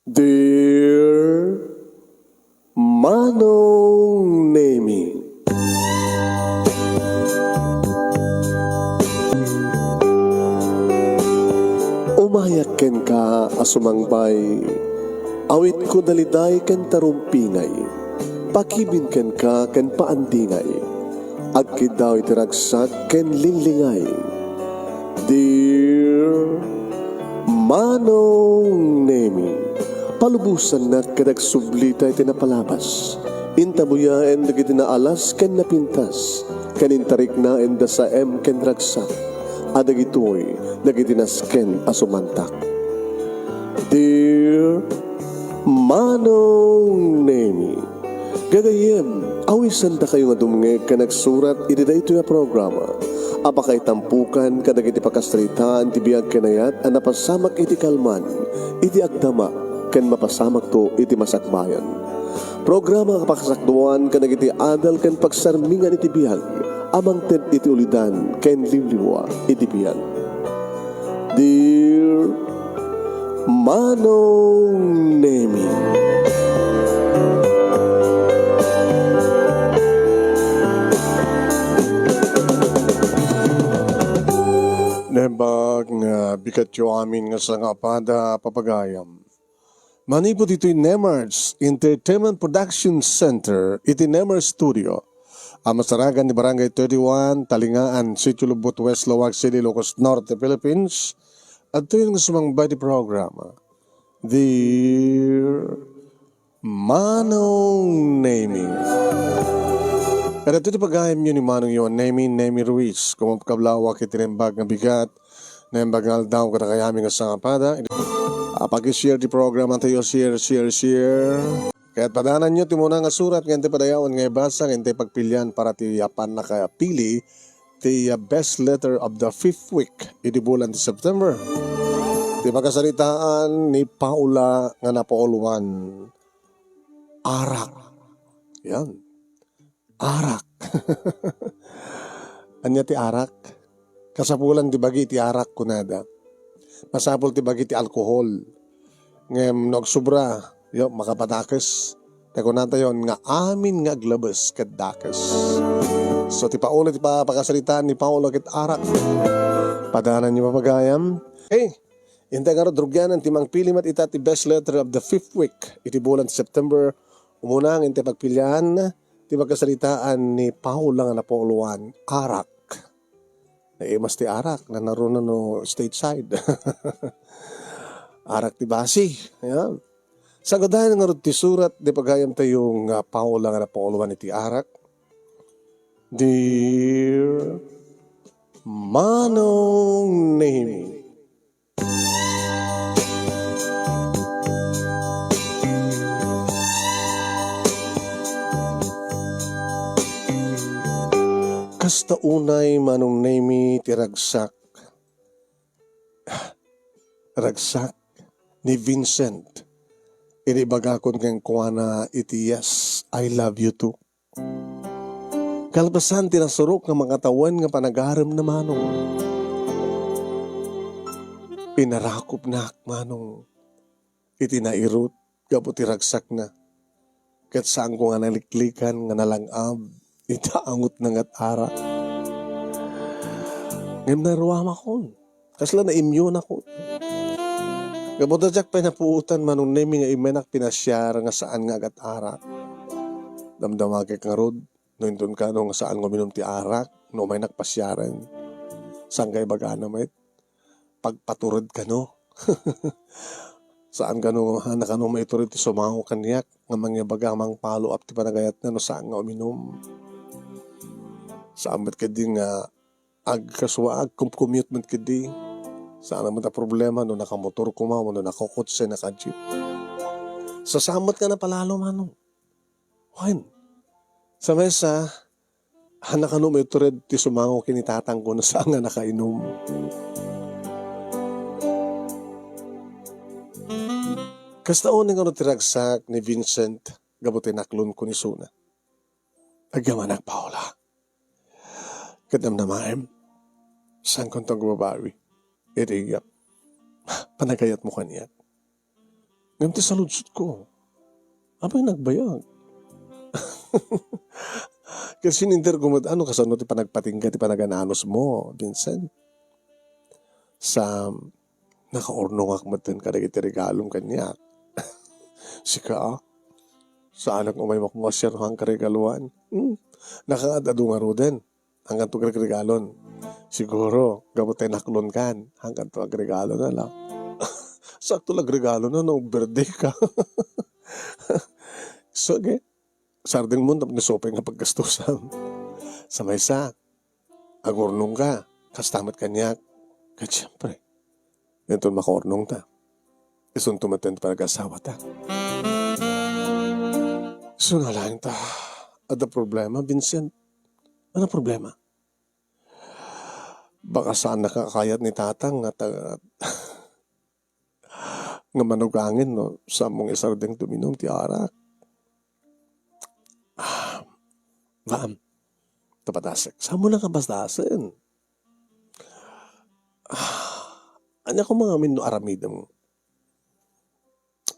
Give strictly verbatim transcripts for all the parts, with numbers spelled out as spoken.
Dear Manong Nemi. Umayak kenka a sumangbay, awitko daliday ken tarumpingay, pakibin kenka ken paandingay, agkiddaw iti ragsak ken linglingay. Dear Manong Nemi, palubosannak ket agsublita iti napalabas. Intabuyaen dagiti naalas ken napintas, ken intariknaen da saem ken ragsak a dagitoy dagiti nasken a sumantak. Dear Manong Nemi, gagayyem, awisandakayo nga dumngeg ken agsurat iti daytoy a programa a pakaitampukan kadagiti pakasaritaan ti biag ken ayat a napasamak iti kalman, iti agdama, ken mapasamakto iti masakbayan. Programa a pakasakduan kadagiti adal ken pagsarmingan iti biag a mangted iti ulidan ken liwliwa iti biag. Dear Manong Nemi. Naimbag nga bigatyo amin nga sangaapada, papagayam. Manipud ditoy Nemards Entertainment Production Center iti Nemar Studio a masaragan ni Barangay thirty-one, Talingaan, Sitio Lubot, West Laoag City, Ilocos Norte, Philippines, adtoyen nga sumangbay ti programa, Dear Manong Nemi. Kadagitoy ti pagayamyo ni Manong Yohan Nemi, Nemi Ruiz, kumapkablawak iti naimbag nga bigat, naimbag nga aldaw kadakayami nga sangaapada. Ah, pag-share ti programa tayo, share, share, share. Ket padananyo ti umuna nga surat nga intay padayawen nga ibasa, nga intay pagpilian para ti, ah, pannakapili ti, ah, best letter of the fifth week iti bulan ti September. Ti pakasaritaan ni Paula nga napauluan, arak. Yan. Arak. Ania ti arak? Kasapulan ti bagi ti arak, kunada. Masapul ti bagi ti alkohol. Ngem no agsobra, yo, makapadakes. Ta kunatayon nga amin nga aglabes ket dakes. So, ti Paula, ti pa-, pakasaritaan ni Paula ket arak. Padananyo, papagayam. Hey, intay ngarud rugianan ti mangpili met ita ti best letter of the fifth week iti bulan ti September. Umuna nga intay pagpilian ti pakasaritaan ni Paula nga napauluan, arak. Naimas ti arak, nanaruna no stateside. Arak ti basi. Ayan. Sagadayan ngarud ti surat, ti pagayam tayo nga Paula nga napauluan iti arak. Dear Manong Nemi. Kasta unay, Manong Nemi, ti ragsak. Ragsak ni Vincent. Inibagakon kenkuana iti "Yes, I love you too." Kalpasan ti nasurok nga makatawen nga panagarem na, Manong. Pinarakupnak, Manong, iti nairut gapu ti ragsakna. Ket saanko nga naliklikan nga nalang-ab ita angutna nga arak. Ngem naruamakon. Kasla naimyonakon. Gapu ta diak pay napuotan, Manong Nemi, nga immaynak pinasiar nga saan nga agat-arak. Damdamagek ngarud, no inton kano nga saan nga uminum ti arak, no umaynak pasiaren. Saan nga ibagana met? Pagpatured kano. Saan kano, haan kano maitured ti sumango kaniak nga mangibaga, mangfollow up ti panagayatna no saan nga uminum. Saan met ketdi nga agkasua, agkumcommute met ketdi. Saan met a problema no nakamotor koma wenno nakakotse, nakajeep. Sa saan met nga napalalo, Manong. Wen, sa maysa, haan kano maitured ti sumango ken ni tatangko no saan nga nakainum. Kasta unay ngarud ti ragsak ni Vincent gapu ti naklonko ni Suna. Agyamanak, Paula. Ket namnamaem, saankonto agbabawi iti panagayatmo kaniak. Ngem ti saludsodko, apay nagbayag? Ket sininterko met, ano, kasano ti panagpatingga ti panagan-anusmo, Vincent? Sa nakaurnongak metten kadagiti regalom kaniak. Sika, a? Saanak umaymak mo a siak no saan ka regaluan. Hmm, nakaad-adu ngaruden. Saan kanto agregalon? Siguro, gapu ta inaklonkan, saan kanto agregalon, ala? Sakto la agregalon no birthday ka. So, agi, sardengmo tapno isu pay nga paggastusam. Sa maysa, agurnongka, kasta met kaniak. Ket siempre, inton makaurnongta, isunto met ti panag-asawata. Isu nga laeng ta, adda problema, Vincent. Ano problema? Baka saan nakakayat ni Tatang nga ta-, nga manugangin no saanmo nga isardeng ti uminum ti arak. Ah, Ma'am, ta padasek. Saanmo la nga padasen? Ah, ania koma ngamin no aramidem?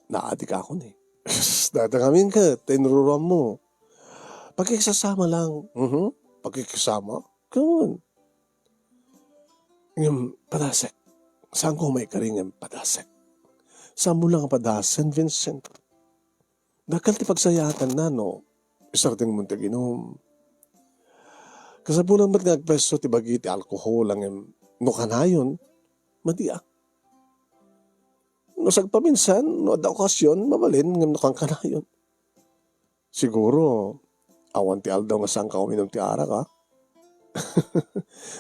Naadikakon, e. Dayta ngamin ket ta inruruammo. Pakikisasama lang. Mhm. Pakikisama? Come on. Ngem padasek. Saanko maikari ngem padasek? Saanmo la nga padasen, Vincent? Dakkel ti pagsayaatanna no isardengmon ti aginum. Kasapulan met nga agpesso ti bagi ti alkohol, ngem no kanayon, madiak. No sagpaminsan, no adda okasion, mabalin, ngem no kankanayon. Siguro, awan ti aldaw nga saanka uminum ti arak, a?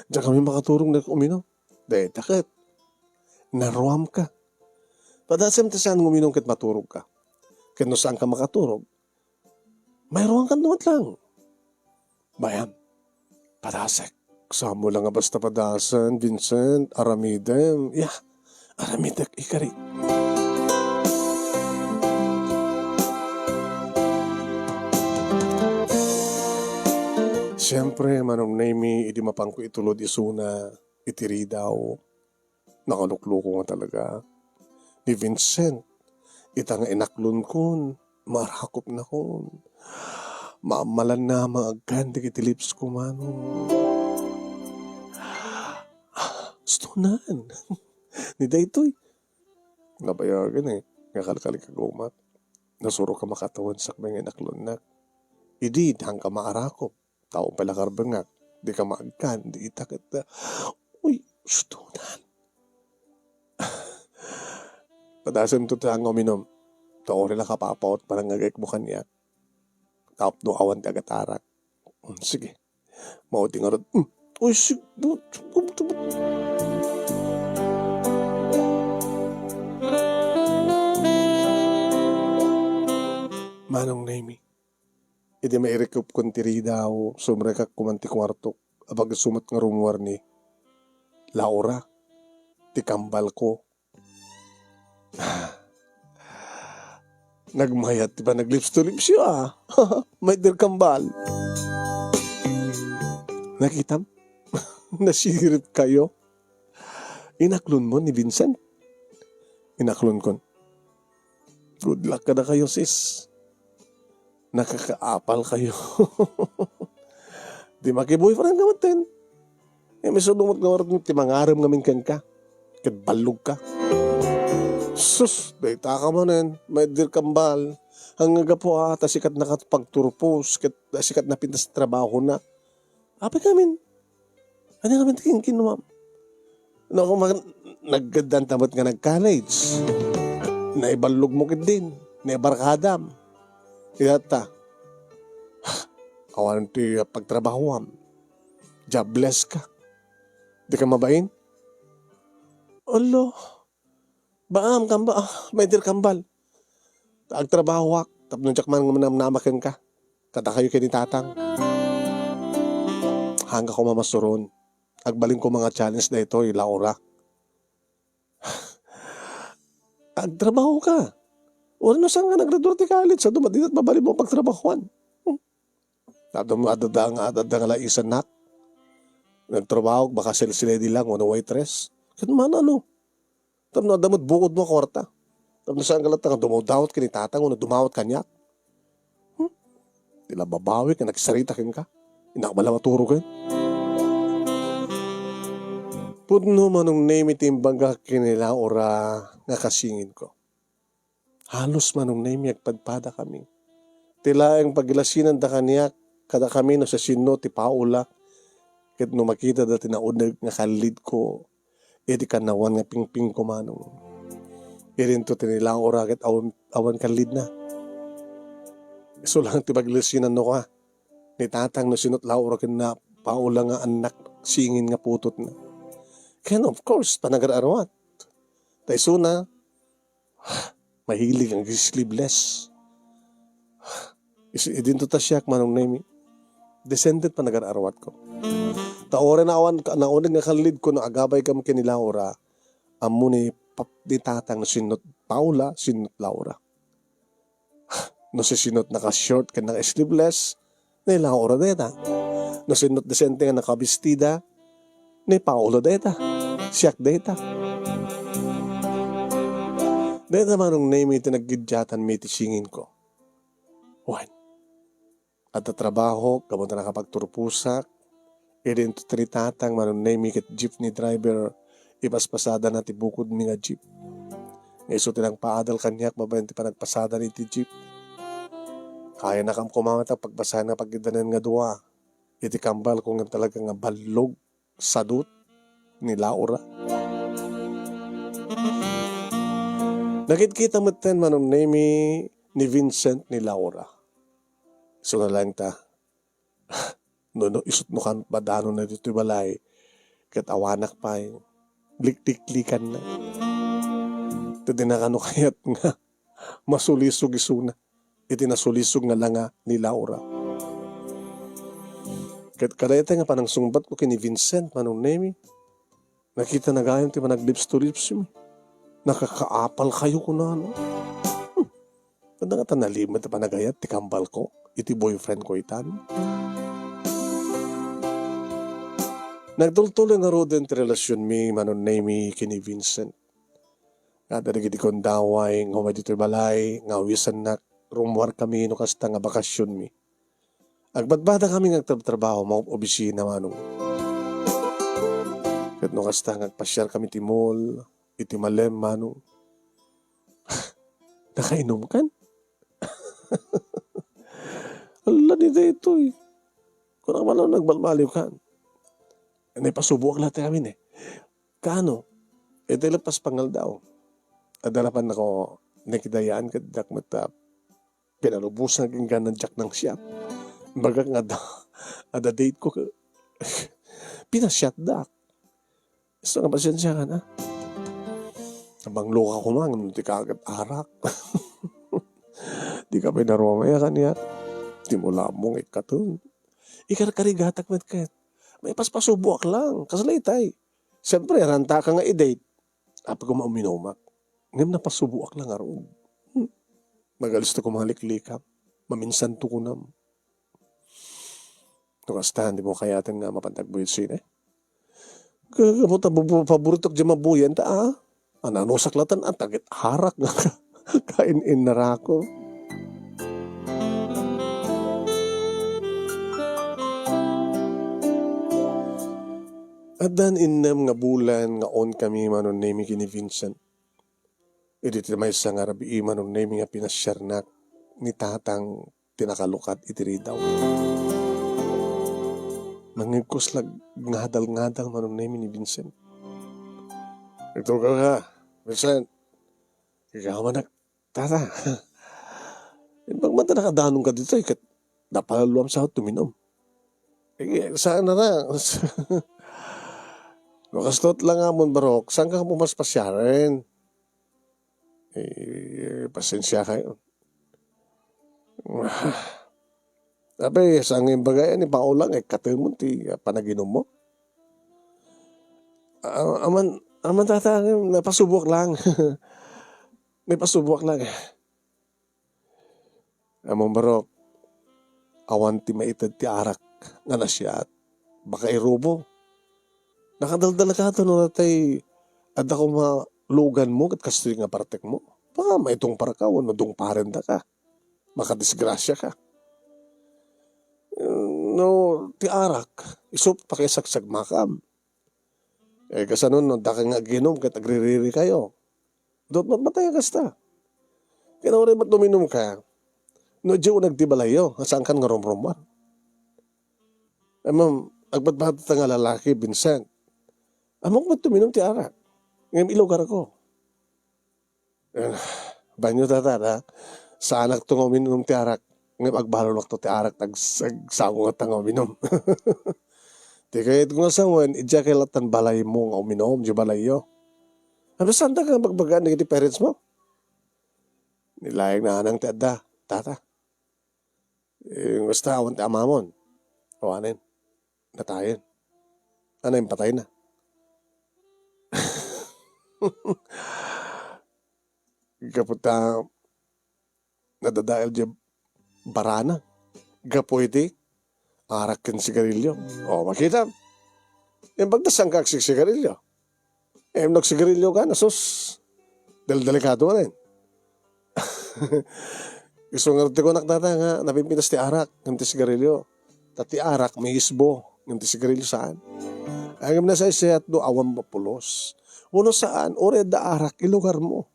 Diak ngamin makaturog nga uminum. Dayta ket, naruamka. Padasem ti saan nga uminum ket maturogka. Ket no saanka makaturog, mairuamkan met lang. Bayam, padasek. Saanmo la nga basta padasen, Vincent, aramidem. Ya, aramidek, ikari. Siempre, Manong Nemy, idi mapanko itulod isuna iti ridaw, nakalukluko nga talaga. Ni Vincent, ita nga inaklonkon, maarakopnakon. Maammalanna nga agkan dagiti lips ko, manong. Stonan. Ni daytoy. Nabayagen, e, nga kalkalikagumak. Nasurok a makatawen sakbay nga inaklonnak. Idi, dianka maarakop. Tao pay la karbengak, dika maagkan, di ita ket, uy, sudonan. Padasemto ti nga uminum. Ta uray la kapapaot panangngegaymo kaniak. Tapno awan ti agatarak. Mm, sige. Mao ti ngarud. Mm. Uy, sig-, but, but, but. Manong Nemy. Idi mairikupkon ti ridaw, sumrekak koman ti kuartok. Apag-isu met nga rummuar ni Laura, ti kambalko. Nagmayat ti panaglips to lipsyo, a. Maiddek kambal. Nakitam? Nasiripkayo? Inaklonmo ni Vincent? Inaklonkon. Good luck kadakayo, sis. Nakakaapalkayo. Di maki-boyfriend ka met, ten. E, maisudo met nga oras ti mangarem ngamin kenka. Ket ballogka. Sus, daytaka manen, maiddek kambal. Ania gapu a, ta sikatnaka ti pagturpos, ket ta sikatna pintas ti trabahona. Apay ngamin? Ania ngamin ti kinkinuam? No, kung mag-, naggaddanta met nga nag-college. Naiballogmo ketdin, naibarkadam. Ita ta. Awan ti pagtrabahoam. Jobless ka. Dika mabain? Ala, baam, kamba, a, maiddek kambal. Ta agtrabahoak, tapno diak man nga manamnama kenka. Kadakayo ken ni Tatang. Ania koma masuron. Agbalin koma nga challenge daytoy, Laura. Agtrabaho ka. Uray no saan nga nagradua ti college, adu met dita mabalinmo pagtrabahoan. Hmm. Tapno adda nga, adda nga laisannak. Nagtrabaho, baka sales lady lang, wenno waitress. Ket man, ano? Tapno adda met bukodmo a kuarta. Tapno saan ka latta nga dumawdawat ken ni tatang wenno dumawat kaniak. Hmm? Ti la babawi ken nagsarita kenka. Innak bala maturo ken. Pudno Manong Nemi ti imbagak ken ni Laura nga kasinginko. Halos Manong Nemi agpadpadakami. Ti laeng paglasinanda kaniak, kadakami no siasino ti Paula, ket no makitada ti nauneg nga kallidko, iti kannawan nga pingpingko Manong. Idinto ti ni Laura ket awan, awan kallidna. Isu lang ti paglasinanno ka. Ni tatang no sino't Laura ken ni Paula nga annak singin nga putotna. Ken of course, panagar-aruat. Ta isuna, mahilig ang sleeveless. Is-, idinto ta siak, Manong Nemi. Desente panagar-aruatko. Ta uray naawan, nauneg nga kallidko no agabay kam ken ni Laura, ammo ni pap-, ni tatang no sino't Paula, sino't Laura. No sisino't naka-short ken naka-sleeveless, ni Laura dayta. No sino't desente nga nakabistida, ni Paula dayta. Siak dayta. Dayta Manong Nemi ti naggiddiatanmi iti singinko. Wen, adda trabaho, gapu ta nakapagturposak, idinto ti ni tatang Manong Nemi ket jeepney driver, ipaspasadana ti bukodmi nga jeep. Nga isu ti nangpaadal kaniak babaen ti panagpasadana iti jeep. Kayanakam koma met a pagbasaen nga pagiddanan nga dua. Iti kambalko ngem talaga nga ballog, sadut ni Laura. Nakitkita metten Manong Nemi ni Vincent ni Laura. Isu na laeng ta. No, no, isu't no kan-, madanonna ditoy balay, ket awanak pay, likliklikanna. Ket di na kano kayat nga masulisog isuna iti nasulisog nga langa ni Laura. Ket kadayta nga panangsungbatko ken ni Vincent, Manong Nemi, nakitana gayam ti panag-lips to lips mi. Nakakaapal kayo, kunana. Hmm. Adda ngata nalimed a panagayat ti kambalko iti boyfriendko itan. Nagtultuloy ngaruden ti relasionmi, Manong Nemi, ken ni Vincent. Ngata dagiti kundaway nga umay ditoy balay nga awisannak, rummuarkami no kasta nga bakasionmi. Agpadpadakami nga agtrabtrabaho, maob-obisina, Manong. Ket no kasta nga agpasiarkami ti mall, iti malem, Manong. Nakainumkan? Ala ni daytoy. Kunam, Manong, nagbalbaliwkan. Naipasuboak latta amin, eh. Kaano? Iti lepas pangaldaw. Adda la pay ako nakidayaan ket diak met a pinalubosan ken gana diak nangsiat. Bagak nga adda, adda date ko ket pinasiatdak. Isu nga pasensiakan, a. Nabangloka koma ngem no di ka ket arak. Di ka pay narumay a kaniak. Di mo lamong ikkato. Ikarkarigatak met ket. Maipaspasuboak lang. Kasla itay. Siyempre, ranta ka nga i-date. Apay koma uminumak. Ngem napasuboak lang ngarud. Hmm. Nagalisto ko mga liklikam. Maminsanto kunam. No kasta, di mo kayaten nga mapan ti agbuyat sine? Ka-, kamu ta bu-, bu-, paboritok di mabuyan ta, a? Ananusak latan, a, tagit harak nga ka-, kain-innarako. Addan innem nga bulan nga on kami Manong Nemi ken ni Vincent. Idi ti maysa nga rabii Manong Nemi nga pinasiarnak ni tatang ti nakalukat iti ridaw. Nangngegkos la ngadal-ngadal Manong Nemi ni Vincent. Ito ka, Vincent. Igamanak, tata. Imbag man ta nakadanong ka ditoy, ket napalaluam sa tuminom. Eh, saan na na? No, kastot lang nga mon barok, saan ka pumaspasiaren? Eh, pasensya kayo. Apay, saan nga imbagay ni Paolo nga ikkatemon ti, ah, panaginum mo? Ah, aman, aman tata, napasubuak lang. Napasubuak lang. Ammom barok, awan ti maited ti arak nga nasiat. Baka irubo. Nakadaldalkato no natay adda koma luganmo ket kastoy nga partekmo. Baka maitungparka wenno dungparendaka. Makadisgrasiaka. No ti arak, isu pakisagsagmakam. Eh, kasano no daka nga aginom ket agriririkayo? Dot matmatay a kasta. Ken uray met uminumka, no idiay uneg ti balayyo, nga saankan nga rumrummuar. Ammom, agpadpadta nga lalaki, Vincent. Ammok met uminum ti arak. Ngem ilugarko. Eh, banyo, tata, da. Saanakto nga uminum ti arak. Ngem agbalonakto ti arak, tag-, agsango nga ta nga uminum. Ti kayatko nga sawen, idiay kay lattan balaymo nga uminum, di balayyo. Ano, saanta nga bagbagaan dagiti parents mo? Ni laeng naanang ti adda, tata. Eh, basta awan ti amamon. Awanen. Natayen. Ano, impatay na? Gapu ta nadadael di barana. Gapu iti arak ken sigarilyo. O, makita. Imbag ta saanka agsigsigarilyo. Eh, no agsigarilyo ka, nasus. Del-, delikado ka rin. Isu nga ti kunak, tata, nga napimpitas ti arak ngem ti sigarilyo. Ta ti arak, maisbo, ngem ti sigarilyo, saan. Ay, ngem nasaysayat no awan mapulos. Wenno saan, uray adda arak, ilugarmo.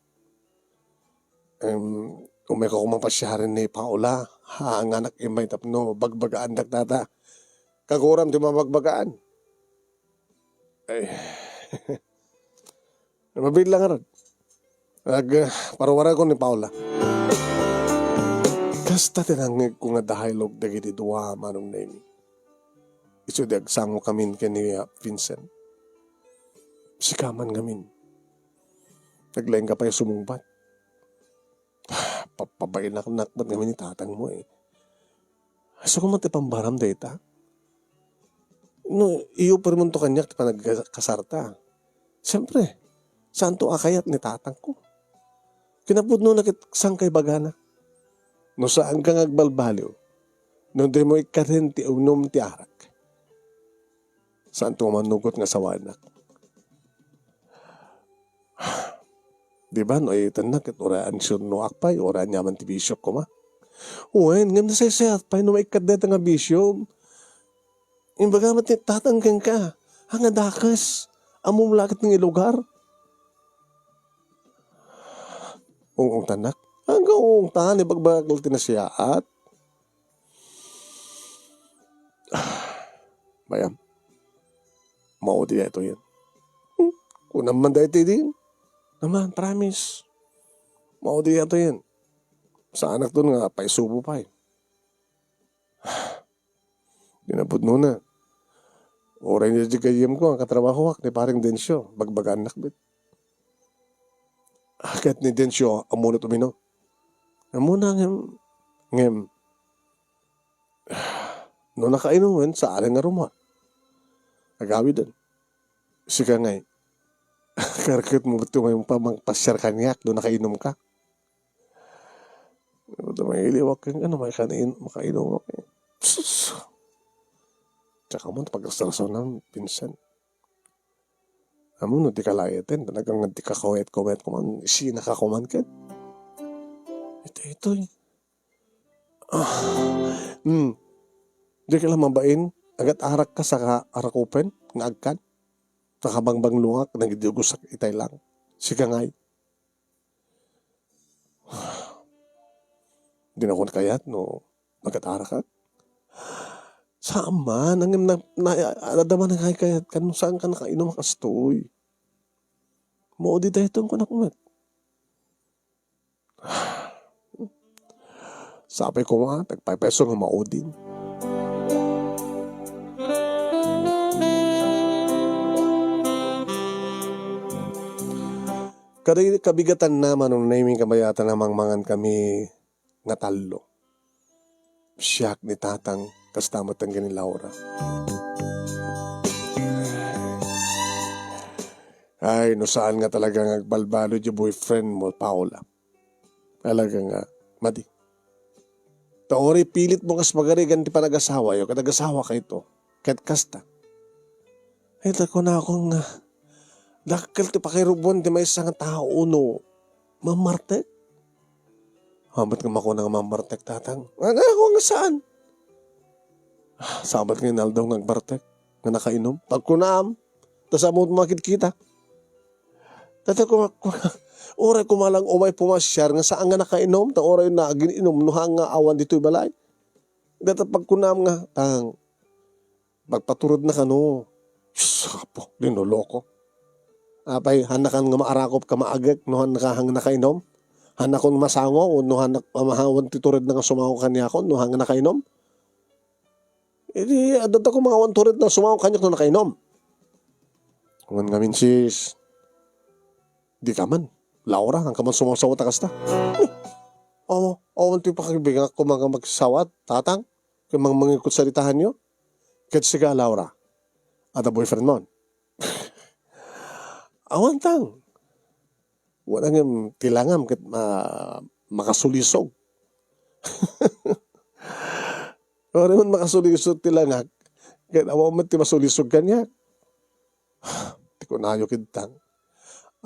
Em, umayka koma pasiaren ni Paula. Ha, nga anak, immay tapno bagbagaandak, tata. Kaguram ti mabagbagaan. Ay. Mabiit lang ngarud. Ag, ah, paruwarakon ni Paula. Kasta ti nangngegko nga dialogue dagiti dua, Manong Nemi. Isu di agsangokamin ken ni, ah, Vincent. Sika man ngamin. Naglaingka pay sumungbat. Papabainaknak met ngamin ni tatangmo, eh. Isu koma ti pambaram dayta? No, i-offermonto kaniak ti panagkasarta. Siempre, saanto a kayat ni tatangko. Kinapudnona ket saanka ibagana. No saanka nga agbalbaliw, no dimo ikkaden ti unom ti arak, saanto a manugot nga asawanak. Di ba, no itanna ket uray ansiurnoak pay, uray aniaman ti bisiok koma. Wen, ngem nasaysayat pay no maikkat dayta nga bisio. Imbaga met ni tatang kenka, a nga dakes, ammom la ket nga ilugar. Ung-ungtanak. Angga ungtan, ibagbagak ti nasayaat. Bayam. Maudi daytoyen. Hmm, kunam man daytoy din. Naman, promise. Maudi daytoyen. Saanakton nga paisubo pay. Di napudnona. Uray ni di gayyemko, ang katrabahoak, ni Pareng Dencio, bagbagaannak bet. Ah, ket ni Dencio, ammona ti uminom. Ammona ngem, ngem, no nakainumen, saan nga rummuar. Agawiden. Sika ngay, karketmo ti umay pamangpasiar kaniak no nakainumka. Ita mailiwak ken ano, makain-, makainumak. Sus! Tsaka mo, pagrasrasonan, Vincent. Ammom no di ka laeten, talagang di ka kawet-kawet kuman, sina ka kuman ken. Ito, ito eh. Ah, hmm. Di ka lang mabain, agat arak ka saka arakupen, nga agkan. Saka bangbangluak, nagdiugusak itay lang. Sika ngay. Di na ko nakayat no nagatarakak. Saan man, ang na, na, nadama na kay kayat kan, saan ka nakainom kastoy? Maudi dayton ko nakumat. Sapay ko nga, tagpaypayso nga maudin. Kada kabigatanna, Manong Nemy, kabayatan a mangmangan kami nga tallo. Siak ni Tatang, kasta met ken ni Laura. Ay, no saan nga talaga nga agbalbaliw di boyfriend mo, Paula. Talaga nga, madi. Ta uray pilit mo kas pagarigan ti panagasawa yo, ket agasawa kayto. Ket kasta. Ay, ta kunakon nga, dakkel ti pakirubbuan ti maysa nga tao no mamartek. Hamat nga makuna nga mambartek, Tatang. Nga, nga, nga saan? Sabat nga inaldaw nga agbartek, nga nakainom. Pagkunam, ta sa amot makit-kita. Data kuma, kuma, uray kumalang umay pumasyar nga saan nga nakainom, ta uray na agin-inom, no hanga awan ditoy balay. Data pagkunam nga, Tang, magpaturod na kano. Sus, apo, linoloko. Apay, hanakan nga maarakop ka maagek, no han nakahang nakainom? Hanakon masango, o no han, mahawan ti tured na nga sumango kaniakon, no hang nakainom? Idi, adda ta kumangawan tured na sumango kaniak no nakainom. Kuman ngamin, sis. Di ka man. Laura, ang ka man sumaw-sawa ta kasta. Awa, awan ti pakibingak ko mga magsawat, tatang. Kaya mang mangikot salitahan nyo. Ket siga, Laura. Ada boyfriend mo. Awan tang. Wala nga tilangam ket ma-, makasulisog. Wala man makasulisog ti langak. Ket awan met ti masulisog kaniak. Ti kunayo kidtang.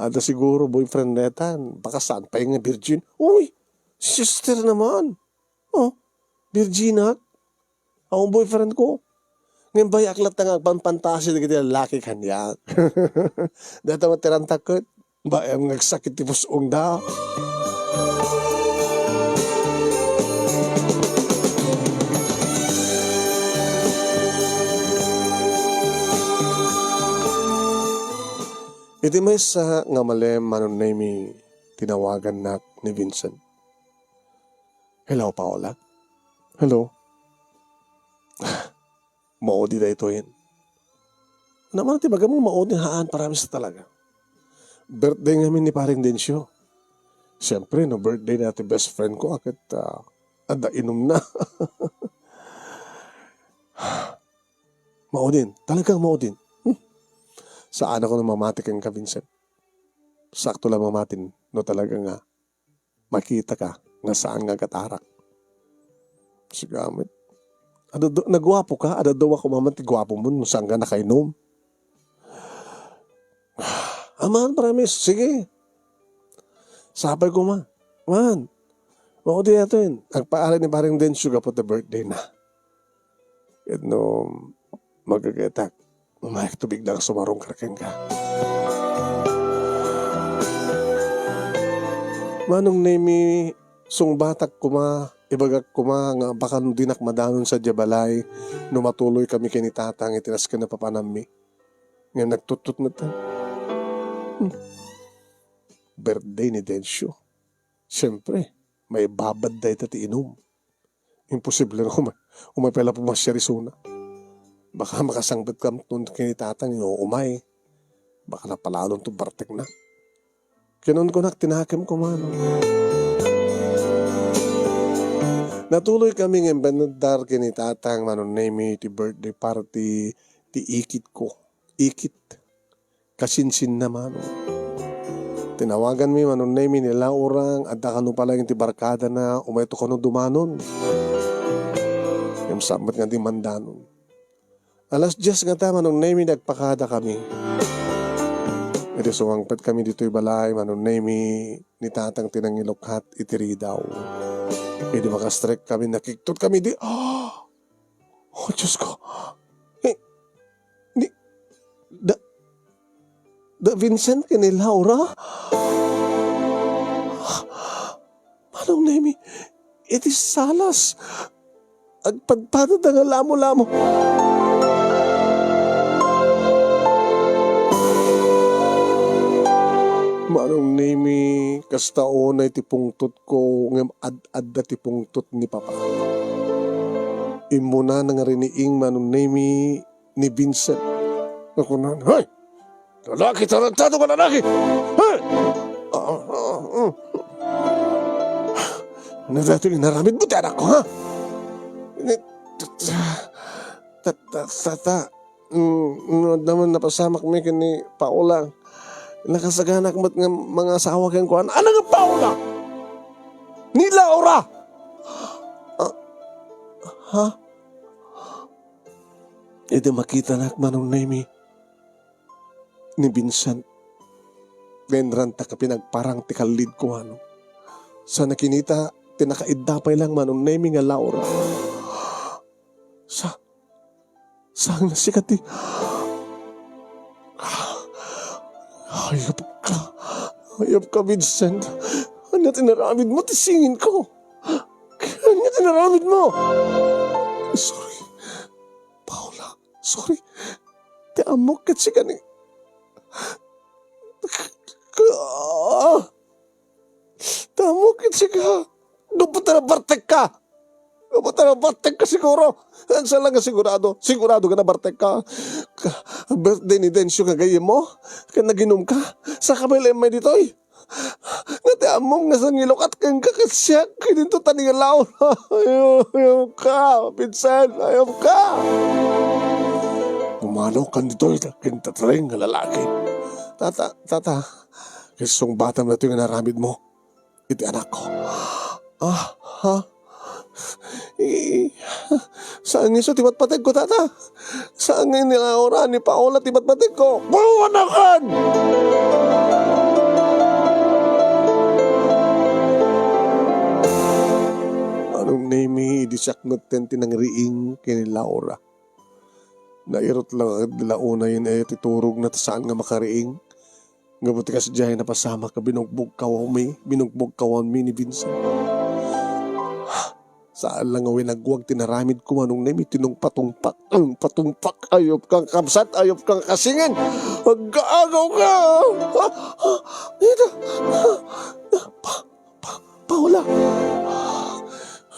Ada siguro boyfriend netan. Baka saan pa nga virgin. Uy, sister naman. Oh, virginak. Ang boyfriend ko. Ngayon ba, aklat na nga agpanpantasi dagiti lalaki kaniak. Data matirantak ket, ba, ang nagsakit ti pusong da. Iti maysa nga malem, Manong Nemy, tinawagannak ni Vincent. Hello, Paola. Hello. Maudi daytoyen. Naman ti baga mo maudi haan, promise talaga. Birthday ngamin ni Paring Dencio. Siyempre, no birthday na ti best friend ko, akit, ah, ada inum na. Maudin, talagang maudin. Hmm. Saan ako na mamati ken ka, Vincent? Sakto lang mamatin, no talaga nga makita ka nga saan nga agatarak. Sigamit. Adda, nagwapo ka? Adda, ako maman ti gwapo mo, no saan nga nakainom? Aman, promise. Sige. Sapay ko ma. Man. Mao di ato yun. Agpaari ni Paring Dencio gapu ta birthday na. Ket no magagatak, umayek to biglang sumarungkar kenka. Manong Nemy, sungbatak koma, ibagak koma nga baka no dinak madanon sadiay balay no matuloy kami ken ni Tatang iti nasken a papanammi. Ngem nagtuttot met. Hmm. Birthday ni Dencio. Siyempre, maibabad dayta ti inum. Imposible nga umay, umay pay la pumasyar isuna. Baka makasangpet kam ton ken ni Tatang nga umay. Baka napalalon to bartek na. Kinunkunak ti nakem ko, Manong. Natuloy kami nga imbannaddar ken ni Tatang, Manong Nemy, ti birthday party ti ikit ko. Ikit. Kasinsinna, Manong. Tinawaganmi, Manong Nemy, ni Laura, adda kano pay laeng ti barkadana, umayto kano dumanon. Ngem saan met nga di mandanon. Alas dies ngata, Manong Nemy, nagpakada kami. Idi sumangpet kami ditoy balay, Manong Nemy, ni Tatang ti nangilukkat iti ridaw. Idi makastrek kami, nakigtot kami di, ah! Oh, Diyos ko. Eh, ni, da, da Vincent ken ni Laura? Manong Nemy, iti salas, agpadpadada nga lamo-lamo. Manong Nemy, kasta unay ti pungtot ko, ngem ad-adda ti pungtot ni Papa. Immunana nga riniing, Manong Nemy, ni Vincent. Nga kunan, "Hoy! Lalaki, tarantado nga lalaki! Hoy! Ah, ah, ah, ah. Ano dati inaramid mo ti anak ko, ha?" Ni, ta, ta, ta, ta, mm, no, naman napasamak mi ken ni Paola. Nakasaganak met nga mangasawa kenkuana. Ano nga Paola? Ni Laura! Ah, ha? Idi makitanak, Manong Nemy, ni Vincent, denranta ka pinagparang ti kallid ko, ano. Sa nakinita, ti nakaidda pay lang, Manong Nemi, nga Laura. Sa, saan nga sika ti, ayup ka. Ayup ka, Vincent. Ania ti inaramid mo ti singin ko? Ania ti inaramid mo? Sorry, Paula. Sorry. Ti ammok ket sika ni, ah! Tamo ket sika. Gapu ta nabartekka. Gapu ta nabartekka siguro. Saan lang nga sigurado. Sigurado nga nabartekka. Ka-, birthday ni Dencio nga gayyemmo. Ket naginumka. Saka pay la immay ditoy. Nga ti ammom nga sangilukat kenka ket siak. Ket didto ta ni nga Laura. Ayaw, ayaw ka, Vincent. Ayaw ka. Pumanaw kan ditoy ken tateng nga lalaki. Tata, tata. Ket sungbatam datoy nga inaramidmo iti anakko. Ah, ha? I-, saan nga isu ti patpategko, tata? Saan nga ni Laura, ni Paola ti patpategko? Buwanakan! Manong Nemi, idi siak metten ti nangriing ken ni Laura. Nairut la, la unay ti turogna ta saan nga makariing. Gapu ti kasdiay, napasamak a binugbogkawanmi, binugbogkawanmi ni Vincent. Saan lang nga winagwag ti naramidko, Manong Nemi, tinungpatungpak, tinungpatungpak, ayup kang kabsat, ayup kang kasingin. Aggaagaw ka! Ah, ah, ita, ah, ah, pa, pa, Paula!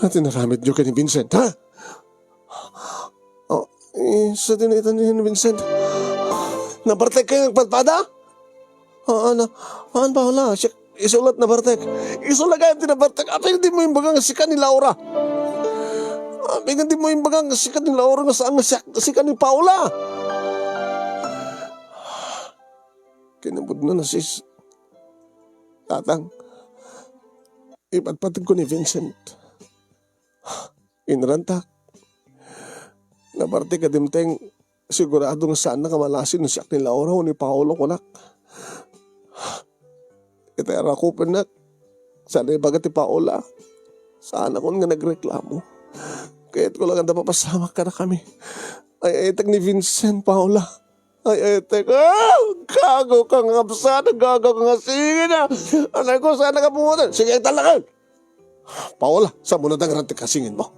Ania ti naramidyo ken ni Vincent, ha? Oh, eh, sa dinaitan ni Vincent. Nabartek kayo nagpadpada? Ah, ano? Haan, Paula, siya, isu la ti nabartek. Isu la gayam ti nabartek. Apay nga dimo imbaga nga sika ni Laura? Apay nga dimo imbaga nga sika ni Laura nga saan nga siak, sika ni Paula? Kinapudno na sis. Tatang, ipatpategko ni Vincent. Inranta. Nabartek a dimteng, sigurado nga saanna nga malasi no siak ni Laura wenno ni Paolo, kunak. Iti arakupennak, saan ibaga ti Paola. Saanakon nga nagreklamo. Kayatko la nga adda mapasamak kadakami. Ay-ayatek ni Vincent, Paola. Ay-ayatek. Ah! Gago ka nga kabsat, gago ka nga singin, ah! Anay ko, saan nakapungutan? Sige, talakan! Paola, saan mo nadangran ti kasingin mo?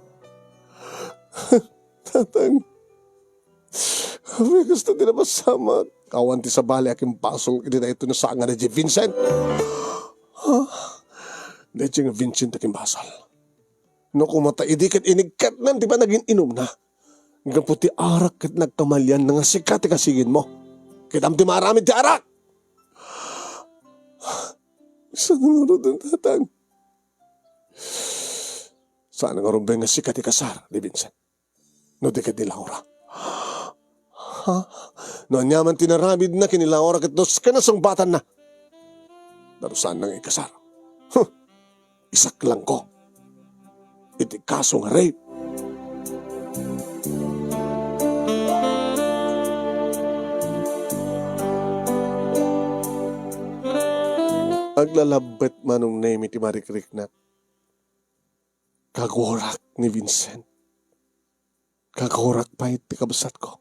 Tatang, apay kasta ti napasamak. Awan ti sabali a kimbasol iti daytoy nga sanga ni Vincent. Ha? Daytoy nga Vincent a kimbasol. No koma ta idi ket inikkatnan ti panagin-inumna. Gapu ti arak ket nagkamalianna nga sika ti kasingin mo. Kitam ti maaramid ti arak! Saan ngarud, Tatang? Saan ngarud nga sika ti kasar ni Vincent? No di ket ni Laura. Ha? No ania man ti naramidna ken ni Laura ket dos ken nasungbatanna. Darusan nga ikasar. Huh! Isaklangko iti kaso nga rape. Aglalabbet, Manong Nemi, ti marikriknak. Kagurak ni Vincent. Kagurak pay ti kabsatko.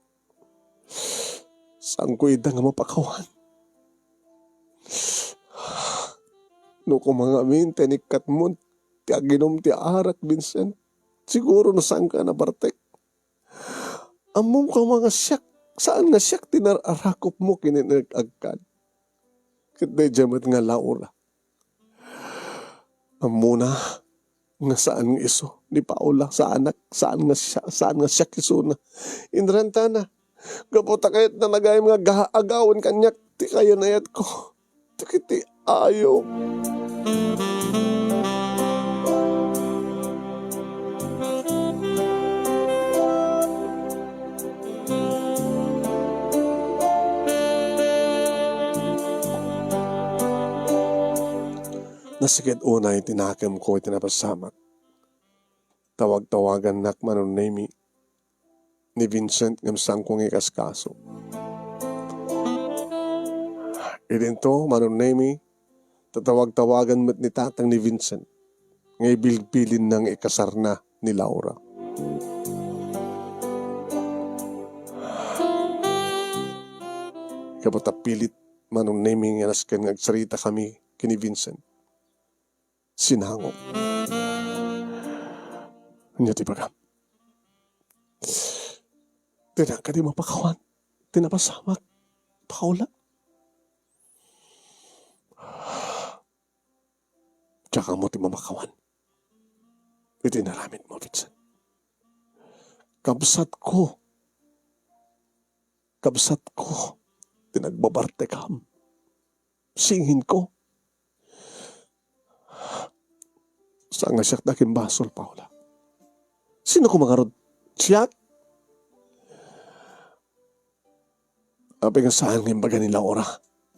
Saanko ida nga mapakawan. No koma ngamin ti inikkatmo ti aginum ti arak, Vincent, siguro no saanka nabartek. Ammom koma nga siak, saan nga siak ti nar-arakupmo ken ineg-agkan. Ket daydiay met nga Laura. Ammona nga saan nga isu ni Paola, saanak, saan nga sia-, saan nga siak isuna. Inrantana, gapu ta kayatna gayam nga aga-, agawen kaniak ti kayanayatko. Dagiti ayo. Nasakit unay ti nakemko iti napasamak. Tawag-tawagannak, Manong Nemi, ni Vincent ngem saanko nga ikaskaso. Idinto, Manong Nemi, tatawag-tawagan met ni Tatang ni Vincent. nga ibilbilinna nga ikasarna ni Laura. Gapu ta pilit Manong Nemi nga nasken nga agsaritakami ken ni Vincent. Sinangok. Ania ti ibagam? Dinak kadi mapakawan ti napasamak, Paula? Diak ammo ti mamakawan iti inaramidmo, Vincent. Kabsatko. Kabsatko ti nagbabartekam. Singinko. Saan nga siak ti agimbasol, Paula? Sino koma ngarud? Siak? Apay nga saan nga imbaga ni Laura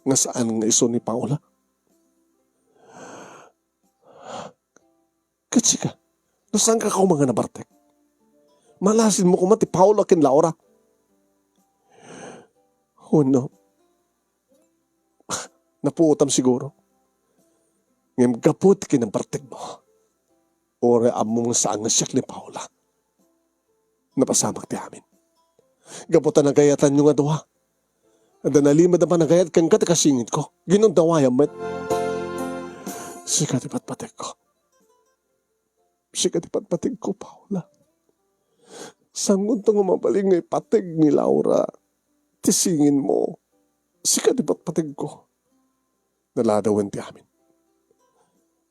nga saan nga isu ni Paula? Ket sika, no saanka koma nga nabartek? Malasinmo koma ti Paula ken Laura? Wenno, napuotam siguro. Ngem gapu ti kinabartekmo, uray ammom nga saan nga siak ni Paula, napasamak ti amin. Gapu ta nagayatanyo nga dua, adda nalimed a panagayat kenka ti kasingitko. Ginundawayam met. Sika ti patpategko. Sika ti patpategko, Paula. Saanko nga mabalin nga ipateg ni Laura ti singinmo. Sika ti patpategko. Naladawen ti amin.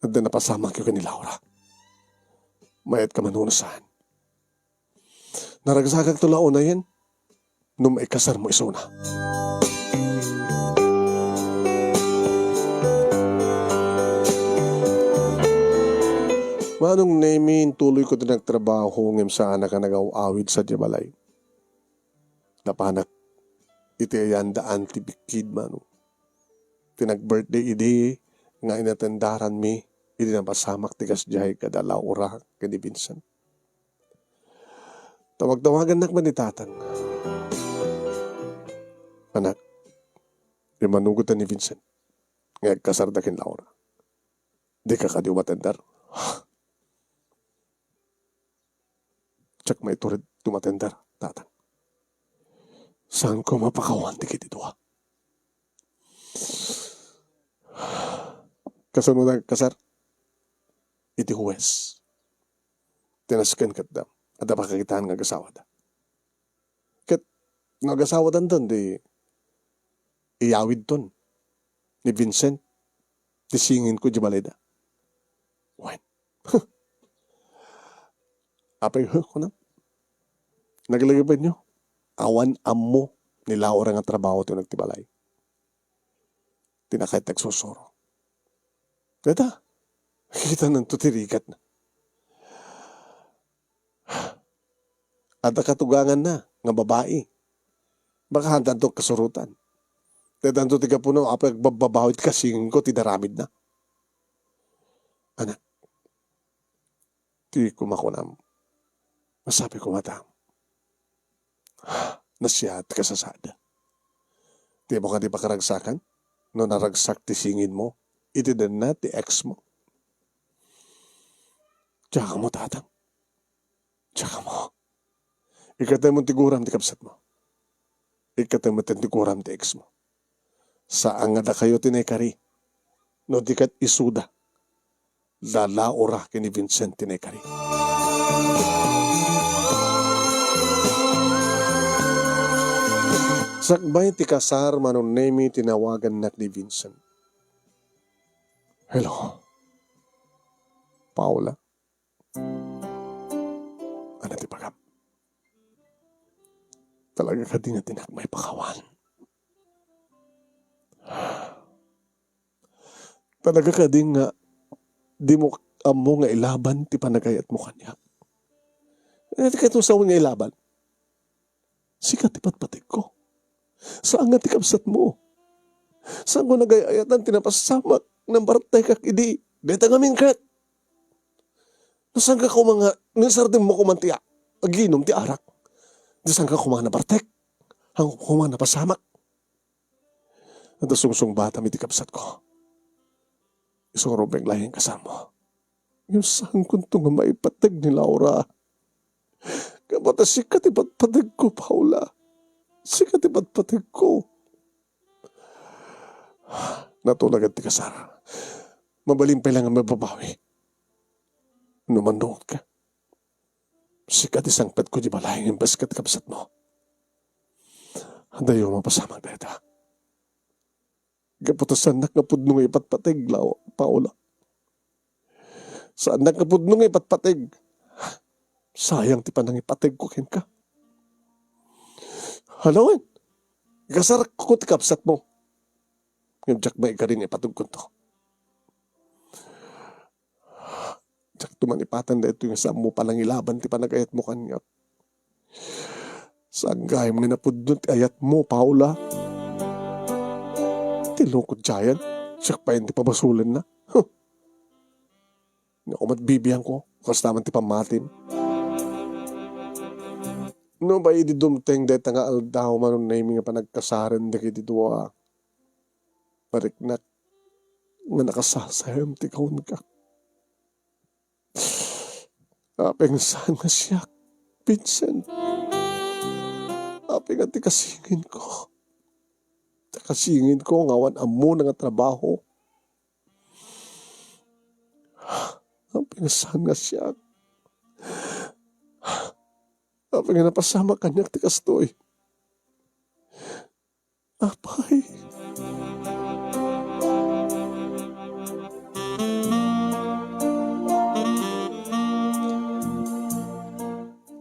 Adda napasamakyo ken ni Laura. Mayat ka man wenno saan. Naragsakakto la unayen no maikasarmo isuna. Manong Nemi, intuloyko ti nagtrabaho ngem saanak a nagaw-awid sadiay balay. Napanak iti ayan-daan ti bikkid, Manong. Ti nag-birthday idi nga inatendaranmi idi napasamak ti kasdiay kada Laura ken ni Vincent. Tawag-tawagannak man ni Tatang. Anak, immanugotan ni Vincent nga agkasarda ken Laura. Dika kadi umatender? Diak maitured ti umatender, Tatang. Saanko mapakawan dagiti dua. Kasano nagkasar? Iti huwes. Ti nasken ket adda pakakitaan nga agasawada. Ket no agasawadanton, di iyawidton ni Vincent ti singinko idiay balayda. Wen. Apay, kunam. Naglagipenyo. Awan ammo ni Laura nga trabaho ti nagtibalay. Ti nakayat agsursuro. Dayta, kitananto ti rigatna. Adda katuganganna nga babai. Baka haantanto kasurotan. Daytanto ti gapuna, apay agbabbabawi ti kasingko ti daramidna. Anak, ti kumakunam, masapay kumata. Nasiat ka sa sada. Dimo kadi pakaragsakan no naragsak ti singinmo iti denna ti ex mo? Diak ammo, Tatang. Diak ammo. Ikkatem ti guram ti kabsatmo. Ikkatem met ti guram ti ex mo. Saan nga dakayo ti naikari no di ket isuda. Da Laura ken ni Vincent ti naikari. Sakbay ti kasar, Manong Nemi, tinawagannak ni Vincent. Hello, Paula. Ania ti bagam? Talaga kadi nga dinak maipakawan? Talaga kadi nga dimo ammo nga ilaban ti panagayatmo kaniak? Ania ti kayatmo sawen nga ilaban? Sika ti patpategko. Saan nga ti kabsatmo. Saanko nga agay-ayatan ti napasamak, nambartekak idi. Dayta ngamin ket. No saanka koma nga, no isardengmo koma ti a-, aginom ti arak. Di saanka koma nabartek. Saanko koma napasamak. Adda sungsungbatam iti kabsatko. Isu nga rumbeng laeng kasarmo. Ngem saankonto nga maipateg ni Laura. Gapu ta sika ti patpategko, Paula. Sika ti patpategko. Natulagad ti kasar. Mabalin pay la nga mababawi. No mannungotka. Sika ti sangpetko di balay, ngem basket kabsatmo. Adayo mapasamak dayta. Gapu ta saannak nga pudno nga ipatpateg, Lau-, Paula. Saannak nga pudno nga ipatpateg. Sayang ti panangipategko kenka. Hala wen, ikasarko ti kabsatmo. Ngem diak maikari nga ipatugkonto. Diak to manipatan daytoy nga saanmo panangilaban ti panagayatmo kaniak. Saan gayam nga napudno ti ayatmo, Paula? Ti lukot diayen, siak pay ti pabasolenna. Huh. Nga umat bibiangko, kasta man ti pammatim. No, bay, idi dumteng dayta nga aldaw, Manong Nemy, nga panagkasaren dagiti dua, mariknak nga nakasasayam ti kaunka. Apay nga saan nga siak, Vincent? Apay nga ti kasinginko? Ti kasinginko nga awan ammona nga trabaho. Apay nga saan nga siak? Apay nga napasamak kaniak ti kastoy? Apay.